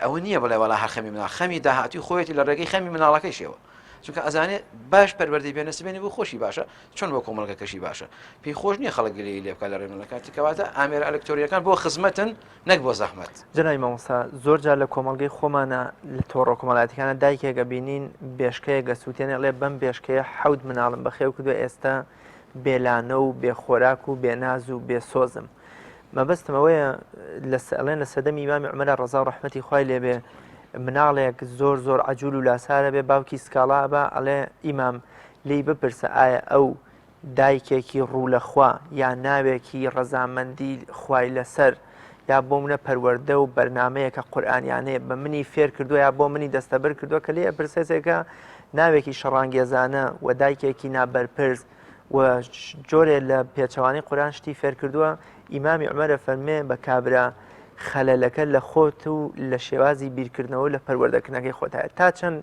ئەوە نییە بڵێ وەڵا هەر خەمی مناڵ خەمی داهاتی خۆیەتی لە ڕێگەی خەمی مناڵەکەیشەوە چونکە ئەزانێ باش پەروەردەی بێنە سبێنی بۆ خۆشی باشە چۆن بۆ کۆمەڵگەکەشی باشە پێی خۆش نییە خەڵک گلەیی لێ بکات لە ڕێنمونەکان کەواتە ئامێرە ئەلکترۆنیەکان بۆ خزمەتن نەک بۆ زەحمەت. جەنابی مامۆستا زۆر جار لە کۆمەڵگەی خۆمانە لە تۆڕە کۆمەڵایەتیەکانە دایکێک ئەبینین بێشکەیەک ئەسووتێنێ ئەڵێ بەم بێشکەیە حەوت مناڵم بەخێو کردووە ئێستا بێلانە و بێ خۆراک و بێ ناز و بێ سۆزم مەبەستم ئەوەیە ئەڵێن لە سەدەمی ئیمامی عومەرە ڕەزا و ڕەحمەتی خوای لێبێ مناڵێک زۆر زۆر عەجول و لاسارە بێ باوکی سکاڵا ئەبا ئەڵێ ئیمام لێی بپرسە ئایا ئەو دایکێکی ڕوو لە خوا یا ناوێکی ڕەزامەندی خوای لەسەر یا بۆ منە پەروەردە و بەرنامەیەکە قورئانیانەیە بە منی فێر کردووە یا بۆ منی دەستەبەر کردووە کە لێ ئەپرسێتێکە ناوێکی شەڕانگێزانە و دایکێکی نابەرپرس و جۆرێ لە پێچەوانەی قورئان شتی فێر کردووە ئیمامی عومەرە فەرمێ بە کابرا خەلەلەکە لە خۆت و لە شێوازی بیرکردنەوە لە پەروەردەکردنەکەی خۆتایە تا چەند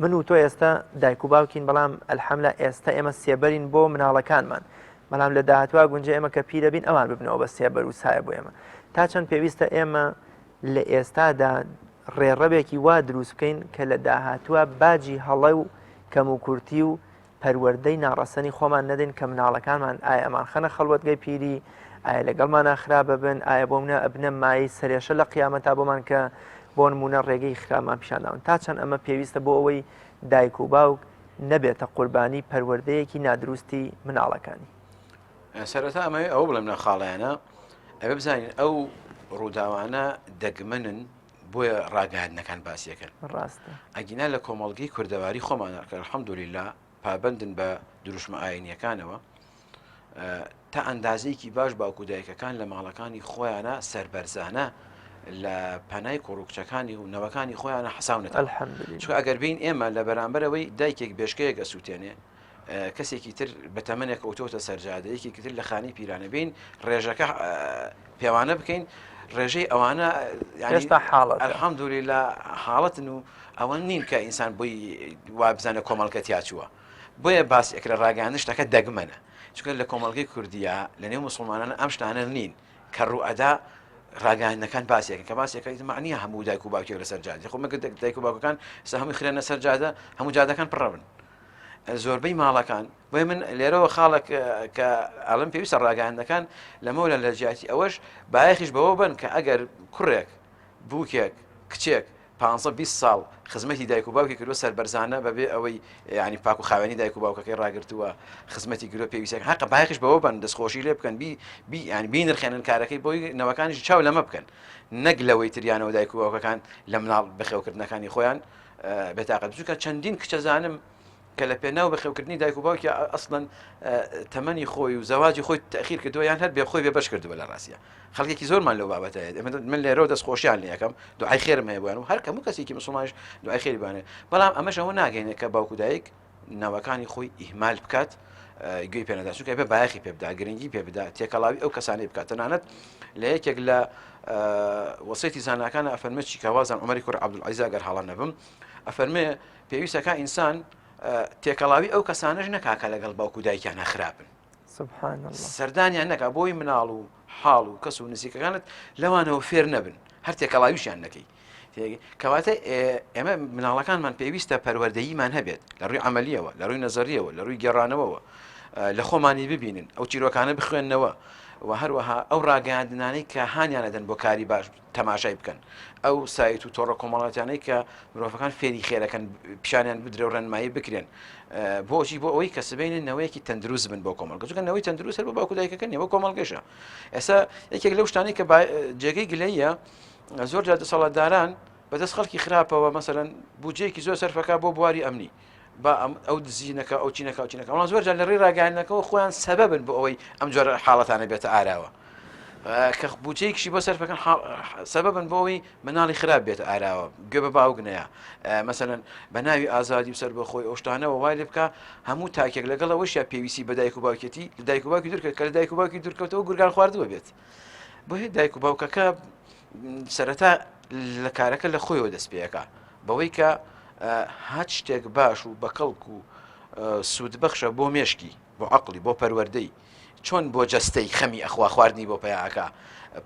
من و تۆ ئێستا دایک و باوکین بەڵام الحملە ئێستا ئێمە سێبەرین بۆ مناڵەکانمان بەڵام لە داهاتوا گونجە ئێمە کە پیرە بین ئەوان ببنەوە بە سێبەر و سایە بۆ ئێمە تا چەند پێویستە ئێمە لە ئێستادا ڕێڕەوێکی وا دروست بکەین کە لە داهاتوە باجی هەڵە و کەموکورتی و پەروەردەی ناڕەسەنی خۆمان نەدەین کە مناڵەکانمان ئایا ئەمانخەنە خەڵوەتگەی پیری، ئایا لەگەڵمانا خراپ ئەبن، ئایا بۆ منە ئەبنە مایەی سەرێشە لە قیامەتا بۆمان کە بۆ نموونە ڕێگەی خراپمان پیشان داون. تا چەند ئەمە پێویستە بۆ ئەوەی دایک و باوک نەبێتە قوربانی پەروەردەیەکی نادروستی مناڵەکانی. سەرەتا ئەمەوێ ئەوە بڵێم لەم خاڵیانە ئەبێ بزانین ئەو ڕووداوانە دەگمەنن بۆیە ڕاگەیاندنەکان باسیەکەن ڕاستە ئەگینا لە کۆمەڵگەی کوردەواری خۆمان کە الحمدللە پابەندن بە دروشمە ئاینیەکانەوە تا ئەندازەیەکی باش باوک و دایکەکان لە ماڵەکانی خۆیانە سەربەرزانە لە پەنای کوڕ و کچەکانی و نەوەکانی خۆیانە حەساونەتەوە الحمدلله چونکە ئەگەر بین ئێمە لە بەرامبەرەوەی دایکێک بێشکەیەک ئەسووتێنێ کەسێکی تر بە تەمەنێک کەوتۆتە سەرجادە یەکێکی تر لە خانی پیرانە بین ڕێژەکە پێوانە بکەین ڕێژەی ئەوانە هێشتا حاڵەت الحەمدللە حاڵەتن و ئەوە نین کە ئینسان بۆی وابزانە کۆمەڵگە تیاچووە بۆیە باس ئەکرە ڕاگەیاندن شتەکە دەگمەنە چونکە لە کۆمەڵگەی کوردیە لە نێو مسلمانان ئەم شتانە نین کە ڕوئەدا ڕاگەیاندنەکان باسێکن کە باسێکە معنیە هەموو دایک و باوکێک لەسەر جادە خۆ مەگەر دایک و باوکەکان سە هەمووی خرێنە سەر جادە هەموو جادەکان پڕە بن زۆربەی ماڵەکان بۆیە من لێرەوە خاڵێک کە ئەڵم پێویستە ڕاگەیاندنەکان لەمەوە لە جیاتی ئەوەش بایەخیش بەوە بن کە ئەگەر کوڕێک بووکێک کچێک 15 ساڵ خزمەتی دایک و باوکی کردووە سەربەرزانە بەبێ ئەوەی ینی پاک و خاوێنی دایک و باوکەکەی ڕاگرتووە خزمەتی گرۆ پێویستەکە حەقە بایەخیش بەوە بن دەستخۆشی لێ بکەن بی بی ینی بینرخێنن کارەکەی بۆی نەوەکانیش چاو لەمە بکەن نەک لەوەی تریانەوە دایک و باوکەکان لە مناڵ بەخێوکردنەکانی خۆیان بێتاقەت بچووکە چەندین کچەزانم کە لە پێناو بەخێوکردنی دایک و باوکی ئەسڵەن تەمەنی خۆی و زەواجی خۆی تەخیر کردووە یان هەر بێ خۆی بێ بەش کردووە لە ڕاستە خەڵکێکی زۆرمان لەو بابەتە هەیە من لێرەوە دەست خۆشیان لێ یەکەم دوعای خێرم هەیە بۆیان و هەر کەمو کەسێکی مسلمانش دوعای خێری بانێ بەڵام ئەمەش ئەوە ناگەینێت کە باوک و دایک نەوەکانی خۆی ئیهمال بکات گوێی پێنەدا چونکە بێ بایەخی پێ بدا گرنگی پێ بدا تێکەڵاوی ئەو کەسانی بکات تەنانەت لە یەکێک لە وەسێتی زاناکان ئەفەرمێ چیکاوازان عمەری کوڕ عەبدولعەزیز ئەگەر هەڵە نەبم ئەفەرمێ پێویستەکە ئینسان تێکەڵاوی ئەو کەسانەش نەکا کە لەگەڵ باوک و دایکیانە خراپن سبحان الله سەردانیان نەکا بۆی مناڵ و حاڵ و کەس و نزیکەکانت لەوانەوە فێر نەبن هەر تێکەڵاویشیان نەکەی کەواتە ئێمە مناڵەکانمان پێویستە پەروەردەییمان هەبێت لە ڕووی عملیەوە لە ڕووی نەزەریەوە لە ڕووی گێڕانەوەوە لە خۆمانی ببینن ئەو چیرۆکانە بخوێندنەوە و هەروەها ئەو ڕاگەیاندنانەی کە هانیانەدەن بۆ کاری باش تەماشای بکەن ئەو سایت و تۆڕە کۆمەڵاتیانەی کە مرۆڤەکان فێری خێرەکەن پیشانیان بدرێ و ڕێنمایی بکرێن بۆچی بۆ ئەوەی کە سبینە نەوەیەکی تەندروست بن بۆ کۆمەڵگە چونکە نەوەی تەندروست هەر بۆ باوک و دایکەکە نیە بۆ کۆمەڵگەشە ئێستا یەکێک لەو شتانەی کە جێگەی گلەیە زۆر جار دەسەڵاتداران بەدەست خەڵکی خراپەوە مەسەلەن بودجەیەکی زۆر سەرفەکە بۆ بواری ئەمنی با ئەو دزینەکە ئەو چینەکە ئەو چینەکە بەڵام زۆر جار لە ڕێی ڕاگەیاندنەکەەوە خۆیان سەبەبن بۆ ئەوەی ئەم جۆرە حاڵەتانە بێتە ئاراوە کە بودجەیەکیشی بۆ سەرفەکەن سەبەبن بۆ ئەوەی مناڵی خراپ بێتە ئاراوە گوێ بە باوک نەیە مەسەلەن بە ناوی ئازادی و سەربەخۆی ئەو شتانەوە وای لێ بکە هەموو تاکێک لەگەڵ ئەوەشیا پێویستی بە دایک و باوکێتی لە دایک و باوکی دوورکە کە لە دایک و باوکی دوورکەوتەوە گورگان خواردووە بێت بۆیە دایک و باوکەکە سەرەتا لە کارەکە لە خۆیەوە دەست پێەکە بەوەی کە هەچ شتێک باش و بەکەڵک و سوودبەخشە بۆ مێشکی. بۆ عەقڵی، بۆ پەروەردەی، چۆن بۆ جەستەی خەمی ئەخوا خواردنی بۆ پەیا ئەکا،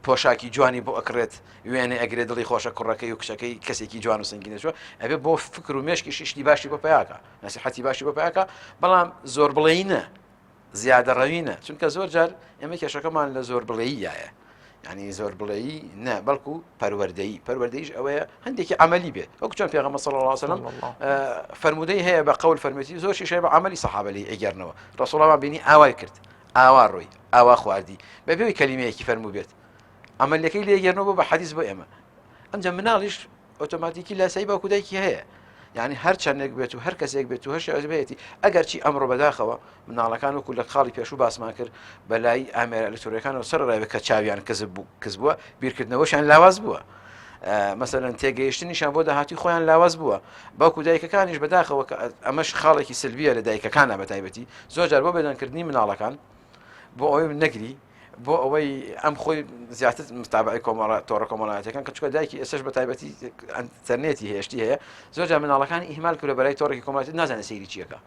پۆشاکی جوانی بۆ ئەکڕێت، وێنەی ئەگرێ دڵی خۆشە کوڕەکەی و کچەکەی کەسێکی جوان و سەنگینە چوە، ئەبێ بۆ فکر و مێشکیشی شتی باشی بۆ پەیا کا، نەسیحەتی باشی بۆ پەیا کا، بەڵام زۆر بڵێی نە، زیادەڕەوی نە، چونکە زۆر جار ئێمە کێشەکەمان لە زۆر بڵێییایە. یعنی زۆر بڵێی نە بەڵکو پەروەردەیی پەروەردەیش ئەوەیە هەندێکی عملی بێت وەکو چۆن پێغەمبەر صلی الله علیه وسلم فەرموودەی هەیە بە قەول فەرمێتی زۆر شیش هەیە بە عملی سەحابە لێی ئەگەرنەوە ڕسوڵ الله بینی ئاوای کرد ئاوا ڕۆی ئاوا خواردی بەبێ ئەوەی کەلیمەیەکی فەرموو بێت عملیەکەی لێگەرنەوە بۆ بە حەدیث بۆ ئێمە ئەمجا مناڵیش ئۆتۆماتیکی لاسایی باوک و دایکی هەیە یعنی هەر چەندێک بێت و هەر کەسێک بێت و هەر شێوازی بێتی ئەگەرچی ئەمڕۆ بەداخەوە مناڵەکان وەکو لە خاڵی پێشوو باسمان کرد بەلای ئامێرە ئەلکترۆنیەکانەوە سەر ڕێوە کە چاویان کزب بوو کز بووە بیرکردنەوەشیان لاواز بووە مەسەلەن تێگەیشتنیشان بۆ داهاتی خۆیان لاواز بووە باوکو دایکەکانیش بەداخەوە کە ئەمەش خاڵێکی سلبیە لە دایکەکانە بە تایبەتی زۆر جار بۆ بێدەنگکردنی مناڵەکان بۆ ئەوەی نەگری بۆ ئەوەی ئەم خۆی زیاتر متابعی کۆمەڵە تۆڕە کۆمەڵایەتەکان کە چکە دایکی ئێستش بە تایبەتی ئەتەرنێتی هێشتی هەیە زۆر جار مناڵەکانی ئیهمال کرد بەلای تۆڕێکی کۆمەڵایەتی نازانێت سەیری چیەکە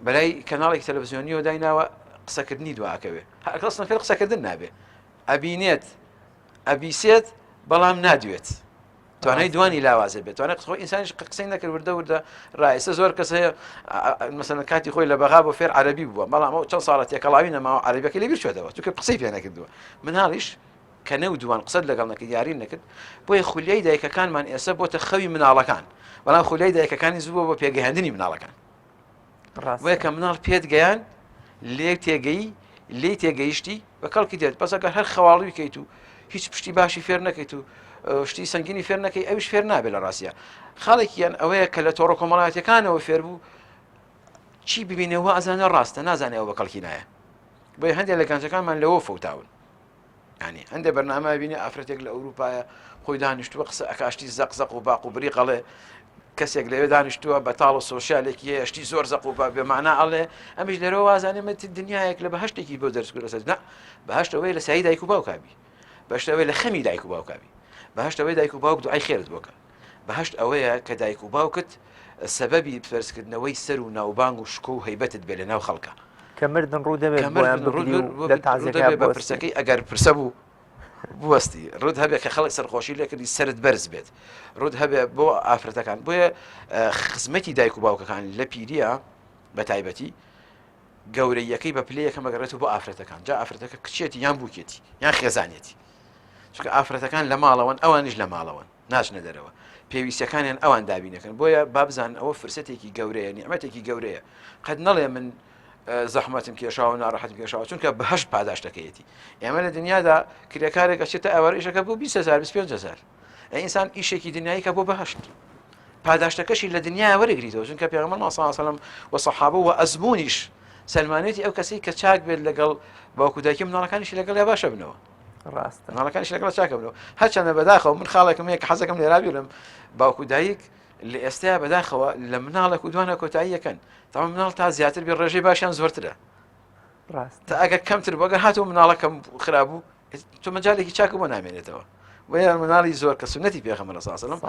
بەلای کەناڵێکی تەلەڤزیۆنیەوە دایناوە قسەکردنی دواکەوێ هەرکەسن فێر قسەکردن نابێ ئەبینێت ئەبیسێت بەڵام نادوێت توانای دوانی لاوازە بێت توانای خۆی ئینسانیش قسەی نەکرد وردە وردە ڕایسە زۆر کەس هەیە مەسەلەن کاتی خۆی لە بەغا بۆ فێر عەربی بووە بەڵام ئەو چەند ساڵە تێکەڵاوی نەماوە عەربیەکەی لەبیر چۆتەوە چونکە قسەی پێ نەکردووە مناڵیش کە نەو دووان قسەت لەگەڵ نەکرد یاری نەکرد بۆیە خولیای دایکەکانمان ئێستا بۆتە خەوی مناڵەکان بەڵام خولیای دایکەکانی زوو بۆ بە پێگەیاندنی مناڵەکان بۆیە کە مناڵ پێت گەیان لێ تێگەی لێی تێگەیشتی بە کەڵکی دێت بەس ئەگەر هەر خەواڵوی کەیت و هیچ پشتی باشی فێر نەکەیت و شتی سنگینی فێر نەکەی ئەوش فێر نابێت لە ڕاستە خاڵێکیان ئەوەیە کە لە تۆڕە کۆمەڵاتەکانەوە فێر بوو چی ببینەوە ئەزانە ڕاستە نازانێەوە بە کەڵکی نایە بۆیە هەندێک لە گەنجەکانمان لەوە فەوتاون ینی هەندێک بەرنامە بینی ئافرەتێک لە ئەوروپایە خۆی دانیشتووە قسە ئەکاشتی زەق زەق و باق و بری قەڵێ کەسێک لەوێ دانیشتووە بەتاڵ و سۆسیالێکی هەیە شتی زۆر زەق و بێمانا ئەڵێ ئەمیش لەرەوە وازانێ مت دنیایەک لە بەهشتێکی بۆ دەرس لەسەر نا بەهشتەوەی لە سایی دایک و باوکابی بەشتەوەی لە خەمی دایک و باوکابی بەهشتەوەی دایک و باوک دوعای خێرت بۆکە بەهشت ئەوەیە کە دایک و باوکت سەبەبی بەرزکردنەوەی سەر و ناوبانگ و شکۆ و هەیبەتت بێ لە ناو خەڵکە. کە مردن ڕوو دەبێت کە مردن ڕوو لە تازەکە بە پرسەکەی ئەگەر پرسە بوو بوەستی ڕوت هەبێت کە خەڵک سەرخۆشی لێکردی سرت بەرز بێت ڕوت هەبێ بۆ ئافرەتەکان بۆیە خزمەتی دایک و باوکەکان لە پیریە بە تایبەتی گەورەیەکەی بە پلەیەکەم ئەگەڕێتەوە بۆ ئافرەتەکان جا ئافرەتەکە کچێتی یان بووکێتی یان خێزانێتی چونکە ئافرەتەکان لە ماڵەوەن ئەوانیش لە ماڵەوەن ناچنە دەرەوە پێویستەکانیان ئەوان دابینەکەن بۆیە بابزان ئەوە فرسەتێکی گەورەیە نیعمەتێکی گەورەیە قەت نەڵێ من زەحمەتم کێشاوە ناڕەحەتم کێشاوە چونکە بەهشت پاداشتەکەیەتی ئێمە لە دنیادا کرێکارێک ئەچێتە ئەوارە ئیشەکە بۆ 20هزار 25هزار ئینسان ئیشێکی دنیایی کە بۆ بەهشت پاداشتەکەشی لە دنیا وەرەگریتەوە چونکە پێغەمبەر صلی الله علیه و سلم و سەحابە و ئەزمونیش سلمانێتی ئەو کەسی کە چاک بێت لەگەڵ باوکو دایکی مناڵەکانیشی لەگەڵ یا باشە بنەوە ڕاستە مناڵەکانیش لەگەڵ چاکە بنەوە هەرچەندە بەداخەوە من خاڵێکم هەیە کە حەزەکەم لێرا بیڵێم باوکو دایک لە ئێستایا بەداخەوە لە مناڵێک و دوانە کۆتایی یەکەن تا مناڵ تا زیاتر بێ ڕێژەی باشیان زۆرترە ڕاست تا ئەگەر کەمتر بۆ ئەگەر هاتوو مناڵەکەم خرابوو تۆ مەجالێکی چاکە بۆ نامێنێتەوە بۆیە مناڵی زۆر کە سونەتی پێغەمبەر صلی الله علیه و سلم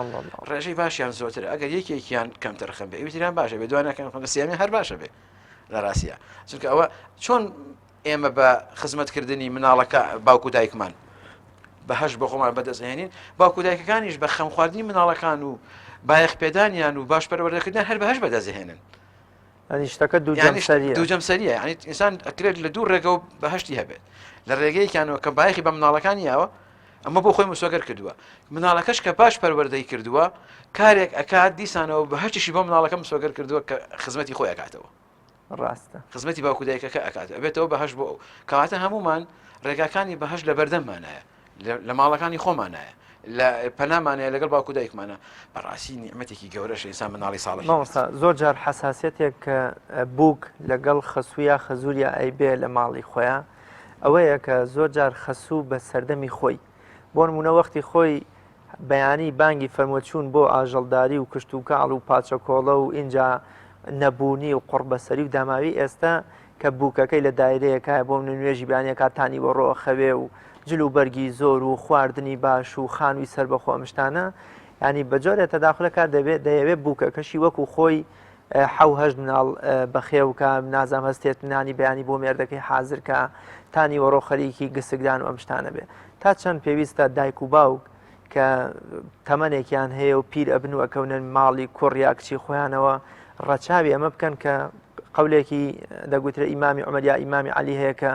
ڕێژەی باشیان زۆرترە ئەگەر یەکێکیان کەمتر خەم بێ ئەوی تریان باشە بێ دوانەکەن خەم سیامی هەر باشە بێ لە ڕاستیە چونکە ئەوە چۆن ئێمە بە خزمەتکردنی مناڵەکە باوک و دایکمان بەهەشت بۆ خۆمان بەدەستهێنین باوک و دایکەکانیش بە خەمخواردنی مناڵەکان و بایەخ پێدانیان و باش پەروەردەکردن هەر بەهەشت بەدەستهێنن ینی شتەکە دوو جەمسەریە دوو جەمسەریە یعنی ئینسان ئەکرێت لە دوو ڕێگە و بەهشتی هەبێت لە ڕێگەیەکیانەوە کە بایەخی بە مناڵەکانی یاوە ئەمە بۆ خۆی مسۆگەر کردووە مناڵەکەش کە باش پەروەردەی کردووە کارێک ئەکات دیسانەوە بەهشتیشی بۆ مناڵەکە مسۆگەر کردووە کە خزمەتی خۆی ئەکاتەوە ڕاستە خزمەتی باوک و دایکەکە ئەکات ئەبێتەوە بەهەشت بۆ ئەو کەواتە هەمومان ڕێگاکانی بەهەشت لە بەردەممانایە لە ماڵەکانی خۆمانایە لە پەنامانەیە لەگەڵ باوک و دایکمانە بەڕاستی نیعمەتێکی گەورەشە ئینسان مناڵی ساڵح مامۆستا زۆر جار حەساسیەتێک کە بووک لەگەڵ خەسوویا خەزوریا ئەیبێ لە ماڵی خۆیان ئەوەیە کە زۆر جار خەسوو بە سەردەمی خۆی بۆ نمونە وەختی خۆی بەیانی بانگی فەرمووە چوون بۆ ئاژەڵداری و کشتوکاڵ و پاچەکۆڵە و ئینجا نەبوونی و قوڕبەسەری و داماوی ئێستا کە بووکەکەی لە دایرەیەکایە بۆ منە نوێژی بەیانیەکات تا نیوەڕۆ ئەخەوێ و جل و بەرگی زۆر و خواردنی باش و خانووی سەربەخۆ ئەم شتانە یانی بە جۆرێ تەداخولە کات دەبێ دەیەوێ بووکەکەشی وەکو خۆی. حەو هەشت مناڵ بەخێو کە نازام هەستێت نانی بەیانی بۆ مێردەکەی حازر کە تا نیوەڕۆ خەریکی گسکدان و ئەم شتانە بێ تا چەند پێویستە دایک و باوک کە تەمەنێکیان هەیە و پیر ئەبن و ئەکەونە ماڵی کوڕ یا کچی خۆیانەوە ڕەچاوی ئەمە بکەن کە قولێکی دەگوترێ ئیمامی عمر یا ئیمامی علی هەیە کە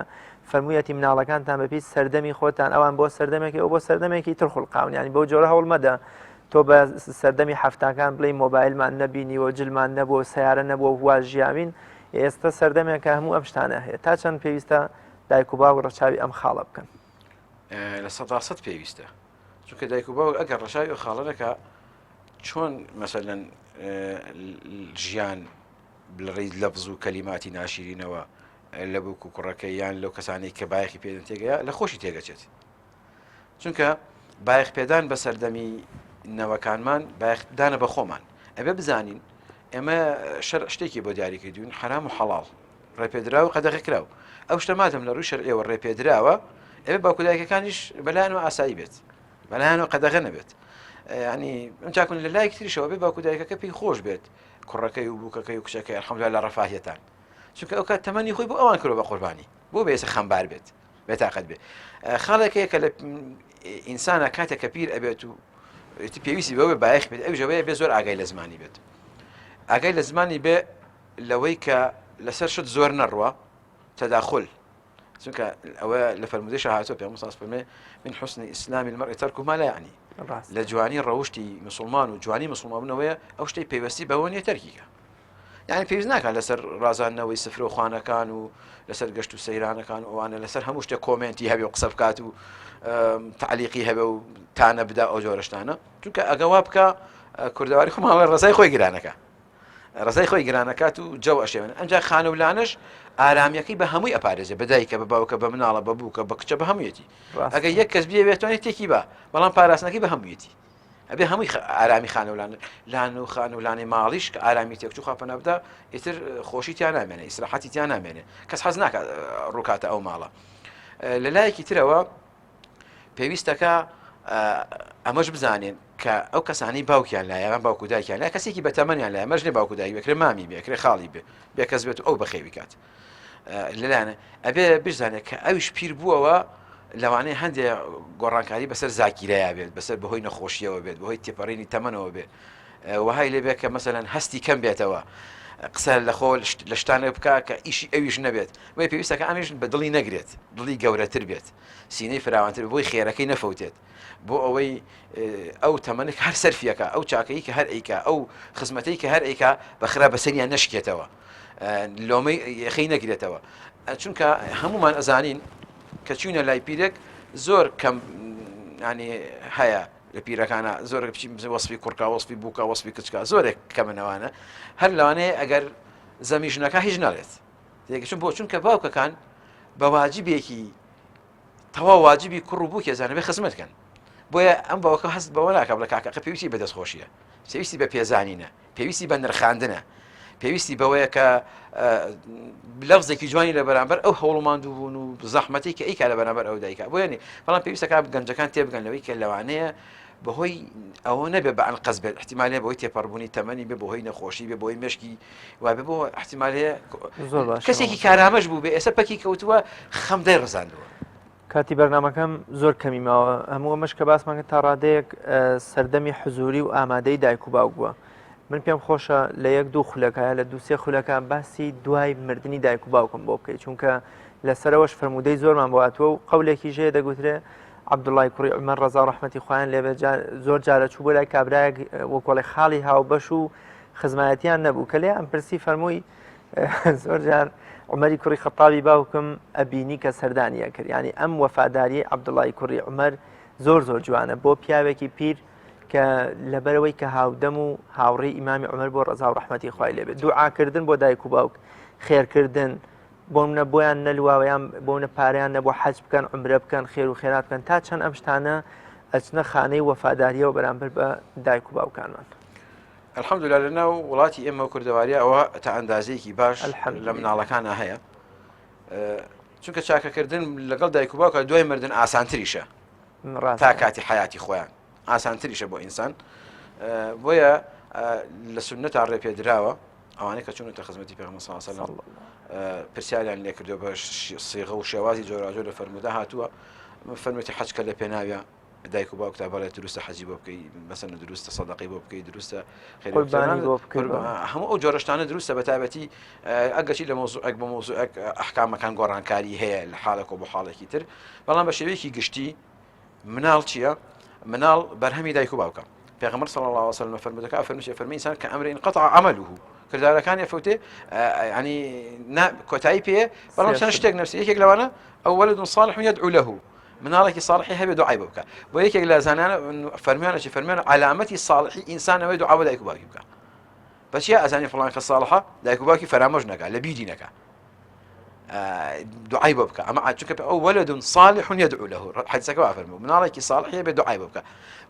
فەرموویەتی مناڵەکانتان بەپی سەردەمی خۆتان ئەوان بۆ سەردەمێکی ئەو بۆ سەردەمێکی تر خولقاون ینی بەو جۆرە هەوڵ مەدە تۆ بە سەردەمی حەفتاکان بڵێی مۆبایلمان نەبینیوە جلمان نەبووە سیارە نەبووە وا ژیاوین ئێستا سەردەمێکە هەموو ئەم شتانە هەیە تا چەند پێویستە دایک و باوک ڕەچاوی ئەم خاڵە بکەن 100% پێویستە چونکە دایک و باوک ئەگەر ڕەچاوی ئەو خاڵە نەکا چۆن مەسەلەن ژیان لە ڕێی لەفز و کەلیماتی ناشیرینەوە لە بووک و کوڕەکەی یان لەو کەسانەی کە بایەخی پێدەن تێگەیە لە خۆشی تێگەچێت چونکە بایەخ پێدان بە سەردەمی نەوەکانمان بایەخدانە بە خۆمان ئەبێ بزانین ئێمە شەر شتێکی بۆ دیاری کردوین حرام و حەڵاڵ ڕێپێدراو و قەدەغەکراو ئەو شتە مادەم لە ڕووی شەرعیەوە ڕێپێدراوە ئەبێ باوک و دایکەکانیش بەلایەنەوە ئاسایی بێت بەلایەنەوە قەدەغە نەبێت ینی ئەم چاکون لە لایەک تریشەوە بێ باوک و دایکەکە پێی خۆش بێت کوڕەکەی و بووکەکەی و کچەکەی الحمدلله لە ڕەفاهیەتان چونکە ئەو کات تەمەنی خۆی بۆ ئەوان کرۆ بە قوربانی بۆ بێسە خەمبار بێت بێتاقەت بێ خاڵێک هەیە کە لە ئینسانە کاتێک کە پیر ئەبێت و پێویستی بەوە بایەخ بێت ئەو ژەوەیە بێ زۆر ئاگای لە زمانی بێت ئاگای لە زمانی بێ لەوەی کە لەسەر شت زۆر نەڕوە تەداخل چونکە ئەوە لە فەرمودەی هاتووە پێ مساس فەرمێ من حسن ئیسلامی المرء ترک ما لا یعنی لە جوانی ڕەوشی مسلمان و جوانی مسلمانبوونەوەیە ئەو شتەی پەیوەستی بەوە نیە تەرکیکە یعنی پێویست ناکات لەسەر ڕازاندنەوەی سفرە و خوانەکان و لەسەر گەشت و سەیرانەکان ئەوانە لەسەر هەموو شتێک کۆمێنتی هەبێ و قسە بکات و تعلیقی هەبێ و تانە بدا ئەو جۆرەشتانە چونکە ئەگەوا بکە کوردەواری خۆماڵە ڕزای خۆی گرانەکە ڕزای خۆی گرانەکات و جەو ئەشێوێن ئەنجا خانە و لانش ئارامیەکەی بە هەمووی ئەپارێزێ بە دایکە بە باوکە بە مناڵە بە بووکە بە کچە بە هەموویەتی ئەگەر یەک کەس بیەوێتوانێت تێکی بە بەڵام پاراستنەکەی بە هەموویەتی ئەبێ هەمووی ئارامی خانەولان لان و خانولانی ماڵیش کە ئارامی تێکچوو خوا پەنا بدا ئیتر خۆشی تیا نامێنێ ئیسراحەتی تیا نامێنێ کەس حەز ناکات ڕووکاتە ئەو ماڵە لە لایەکی ترەوە پێویستەکە ئەمەش بزانین کە ئەو کەسانی باوکیان لایە باوکو دایکیان لای کەسێکی بەتەمەنیان لای مەژنێ باوکو دایک بکرێ مامی بێکرێ خاڵی بێ بێکەس بێت و ئەو بەخێوی کات لەلایەنە ئەبێ بزانێت کە ئەویش پیر بووەوە لەوانەیە هەندێ گۆڕانکاری بەسەر زاکیرەیە بێت بەسەر بەهۆی نەخۆشیەوە بێت بەهۆی تێپەڕینی تەمەنەوە بێت وهای لێ بێت کە مەسەلەن هەستی کەم بێتەوە قسە لە خۆ لە شتانێک بکە کە ئیشی ئەویش نەبێت بۆیە پێویستەکە ئەمیش بە دڵی نەگرێت دڵی گەورەتر بێت سینەی فراوانتر بۆی خێرەکەی نەفەوتێت بۆ ئەوەی ئەو تەمەنێک هەر سەرفیەکە ئەو چاکەی کە هەر ئەیکا ئەو خزمەتەی کە هەر ئەیکا بە خراپ بەسەریان نەشکێتەوە لۆمەی یەخەی نەگرێتەوە چونکە هەمومان ئەزانین کە چوینە لای پیرێک زۆر کەم ینی هەیە لە پیرەکانە زۆر بچین وەسفی کوڕکا وەسفی بووکە وەسفی کچکە زۆرێک کەمنەوانە هەر لەوانەیە ئەگەر زەمی ژنەکە هیچ ناڵێت تێگەشتن بۆ چونکە باوکەکان بە واجبێکی تەواو واجبی کوڕ و بووکێ زانەبێ خزمەت کەن بۆیە ئەم باوکە هەست بەوە ناکە بڵێ کاکە قە پێویستی بە دەستخۆشیە پێویستی بە پێزانینە پێویستی بە نرخاندنە پێویستی بەوەیە کە لەفزێکی جوانی لە بەرامبەر ئەو هەوڵ و ماندووبوون و زەحمەتی کە ئەیکا لە بەرامبەر ئەو دایکا بۆیە بەڵام پێویستەکە گەنجەکان تێبگەن لەوەی کە لەوانەیە بەهۆی ئەوە نەبێ بە ئەنقەست بێت احتیمال هەیە بەهۆی تێپەڕبوونی تەمەنی بێ بەهۆی نەخۆشی بێ بەهۆی مێشکی وابێ بۆ احتیمال هەیە زۆر باش کەسێکی کارامەش بوو بێ ئێستا پەکی کەوتووە خەم دای ڕزاندووە. کاتی بەرنامەکەم زۆر کەمی ماوە هەموو ئەمەش کە باسمان کرد تا ڕادەیەک سەردەمی حزوری و ئامادەی دایک و باوک بووە من پێم خۆشە لە یەک دوو خولەکە لە دووسێ خولەکە باسی دوای مردنی دایک و باوکم بۆ بکەیت چونکە لەسەرەوەش فەرموودەی زۆرمان بۆ هاتووە و قەولێکی ژەیە دەگوترێ عەبدوڵای کوڕی عومەر ڕەزا و ڕەحمەتی خوایان لێبێت زۆر جارە چوو بۆ لای کابرایەک وەکۆڵێ خاڵی هاوبەش و خزمایەتیان نەبوو کە لێیان پرسی فەرمووی زۆر جار عومەری کوڕی خەتابی باوکم ئەبینی کە سەردانیە کرد ینی ئەم وەفاداری عەبدوڵای کوڕی عومەر زۆر زۆر جوانە بۆ پیاوێکی پیر کە لەبەرەوەی کە هاودەم و هاوڕێی ئیمامی عومەر بۆ ڕەزا و ڕەحمەتی خوای لێبێت دوعاکردن بۆ دایک و باوک خێرکردن بۆ منە بۆیان نەلواوە یان بۆ منە پارەیان نەبوو حەج بکەن عمرە بکەن خێر و خێرات بکەن تا چەند ئەم شتانە ئەچنە خانەی وەفاداریەوە بەرامبەر بە دایک و باوکانمان. الحمدلله لە ناو وڵاتی ئێمە و کوردەواریە ئەوە تا ئەندازەیەکی باش لە مناڵەکانە هەیە چونکە چاکەکردن لەگەڵ دایک و باوکە دوای مردن ئاسانتریشە تا کاتی حیاتی خۆیان ئاسانتریشە بۆ ئینسان بۆیە لە سنەتا ڕێپێدراوە. ئەوانەی کە چوونەتە خزمەتی پێغەمبەر صلی الله علیه و سلم پرسیاریان لێکردو بە سیغە و شێوازی جۆراجۆر لە فەرموودە هاتووە فەرموویەتی حەج کە لە پێناویە دایک و باوکتا بەڵێ دروستە حەجی بۆ بکەی مەسەن دروستە سەدەقەی بۆ بکەی دروستە قوربانی بۆ بکەی هەموو ئەو جۆرەشتانە دروستە بە تایبەتی ئەگەرچی لە مەوزوعێک بۆ مەوزوعێک ئەحکامەکان گۆڕانکاری هەیە لە حاڵێک و بۆ حاڵێکی تر بەڵام بە شێوەیەکی گشتی مناڵ چییە؟ مناڵ بەرهەمی دایک و باوکە پێغەمبەر صلی الله علیه وسلم فەرموودەکە فەرمووی فەرمی ئینسان کە ئەمر انقطع عمله کردارەکانی ئەفەوتێ ینی کۆتایی پێ بەڵام چەند شتێک نفسی یەکێک لەوانە ئەو ولد صالح يدعو له مناڵێکی صالحی هەبێ دوعای بۆ بکە بۆ یەکێک لە زانانە فەرمیانە چی فەرمیانە علامەتی صالحی ئینسانەوەی دوعا بۆ دایک و باوکی بکە بەچیە ئەزانی فڵان کە صالحە دایک و باوکی فەرامۆش نەکا لە بیری نەکا دوعای بۆ بکە ئەمە چونکە ئەو ولد صالح يدعو له حدیثەکە وا فەرموو مناڵێکی صالحیە بێ دوعای بۆ بکە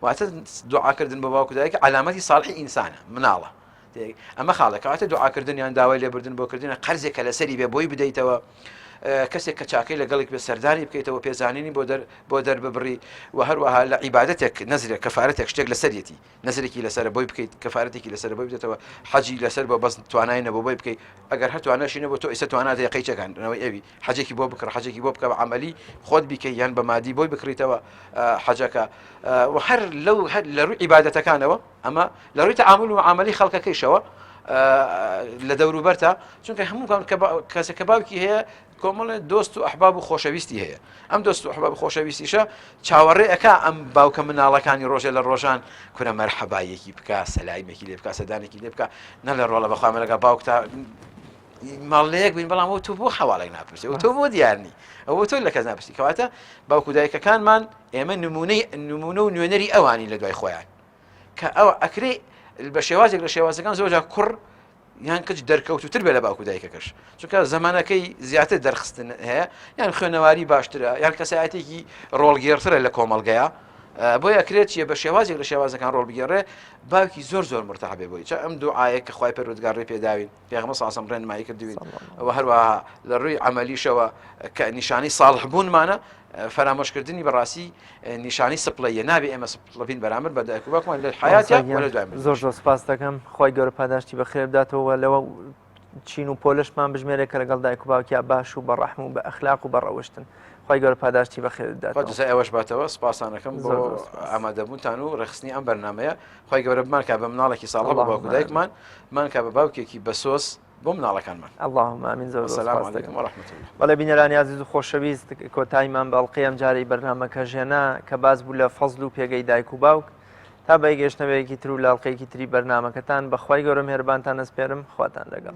واتە دوعاکردن بۆ باوک و دایک علامەتی صالحی ئینسانە مناڵە ئەمە خاڵێک کەواتە دوعاکردن یان داوای لێبوردن بۆ کردنە قەرزێک کە لەسەری بێ بۆی بدەیتەوە کەسێک کە چاکەی لەگەڵێک بێ سەردانی بکەیتەوە پێزانینی بۆ دەر بۆ دەرببڕی و هەروەها لە عیبادەتێک نەزرێک کەفارەتێک شتێک لەسەرەتی نەزرێکی لەسەرە بۆی بکەیت کەفارەتێکی لەسەر بۆی بدەیتەوە حەجی لەسەر بۆ بەس توانای نەبوو بۆی بکەیت ئەگەر هەر تواناشی نەبوو تۆ ئێستا توانات هەیە قەیچەکان نەوەی ئەوی حەجێکی بۆ بکڕ حەجێکی بۆ بکە بە عەمەلی خۆت بیکەی یان بە مادی بۆی بکڕیتەوە حەجەکە و هەر لەو هەر لە ڕووی عیبادەتەکانەوە ئەمە لە ڕووی تەعامل و معامەلەی خەڵکەکەیشەوە لە دەوروبەرتا چونکە هەموو کەسێک کە باوکی هەیە کۆمەڵێ دۆست و ئەحباب و خۆشەویستی هەیە ئەم دۆست و ئەحباب و خۆشەویستیشە چاوەڕێ ئەکا ئەم باوکە مناڵەکانی ڕۆژێ لە ڕۆژان کورە مەرحەبایەکی بکا سەلایمێکی لێ بکا سەدانێکی لێ بکا نە لە ڕۆڵە بەخوا مەلەکە باوکتا ماڵ لە یەک بین بەڵام ئەو تۆ بۆ حواڵێک ناپرسی ئەو تۆ بۆ دیار نی ئەوە تۆ لە کەس ناپرسی کەواتە باوک و دایکەکانمان ئێمە نمونەی نمونە و نوێنەری ئەوانی لە دوای خۆیان کە ئەوە ئەکرێ بە شێوازێک لە شێوازەکان زۆر کوڕ یان کچ دەرکەوتوتر بێ لە باوک و دایکەکەش چونکە زمانەکەی زیاتر دەرخستن هەیە یان خوێنەواری باشترە یان کەسایەتێکی ڕۆڵگێڕترە لە کۆمەڵگەیە بۆی ئەکرێت چیە بە شێوازێک لە شێوازەکان ڕۆڵ بگێڕێ باوکی زۆر زۆر مرتاح بێ بۆی چە ئەم دوعاە کە خوای پەروەردگار ڕێ پێداوین پێغەمبەر صلی الله ڕێنمایی کردوین و هەروەها لە ڕووی عەمەلیشەوە کە نیشانەی ساڵح بوونمانە فەرامۆشکردنی بەڕاستی نیشانەی سپڵەیە نابێ ئێمە سپڵەبین بەرامبەر بە دایک و باوکمان لە حیاتیا و لە دوای زۆر زۆر سپاس دەکەم خی گەورە پاداشتی بەخێر بداتەوە لەوە چین و پۆلشمان بژمێرێک کە لەگەڵ دایک و باوکیا باش و بە ڕەحم و بە ئەخلاق و بە ڕەوشتن خی گەورە پاداشتی بەخێر بداتەوە جزای ئەوەش باتەوە سپاسانەکەم بۆ ئامادەبوونتان و ڕێخستنی ئەم بەرنمەیە خی گەورە بمانکا بە مناڵێکی ساڵح بە باوک و دایکمان بمانکا بە باوکێکی بەسۆز بۆ مناڵەکانمان. اللهم آمین زۆر زۆر السلام سپاس علیکم دەکەم. ورحمة الله. بەڵێ بینەرانی ئازیز و خۆشەویست کۆتاییمان بە ئەڵقەی ئەمجارەی بەرنامەکە ژێنا کە باس بوو لە فەزل و پێگەی دایک و باوک تا بەیگەشتنەوەیەکی تر و لە ئەڵقەیەکی تری بەرنامەکەتان بەخوای گەورە مێهرەبانتان ئەسپێرم خواتان لەگەڵ.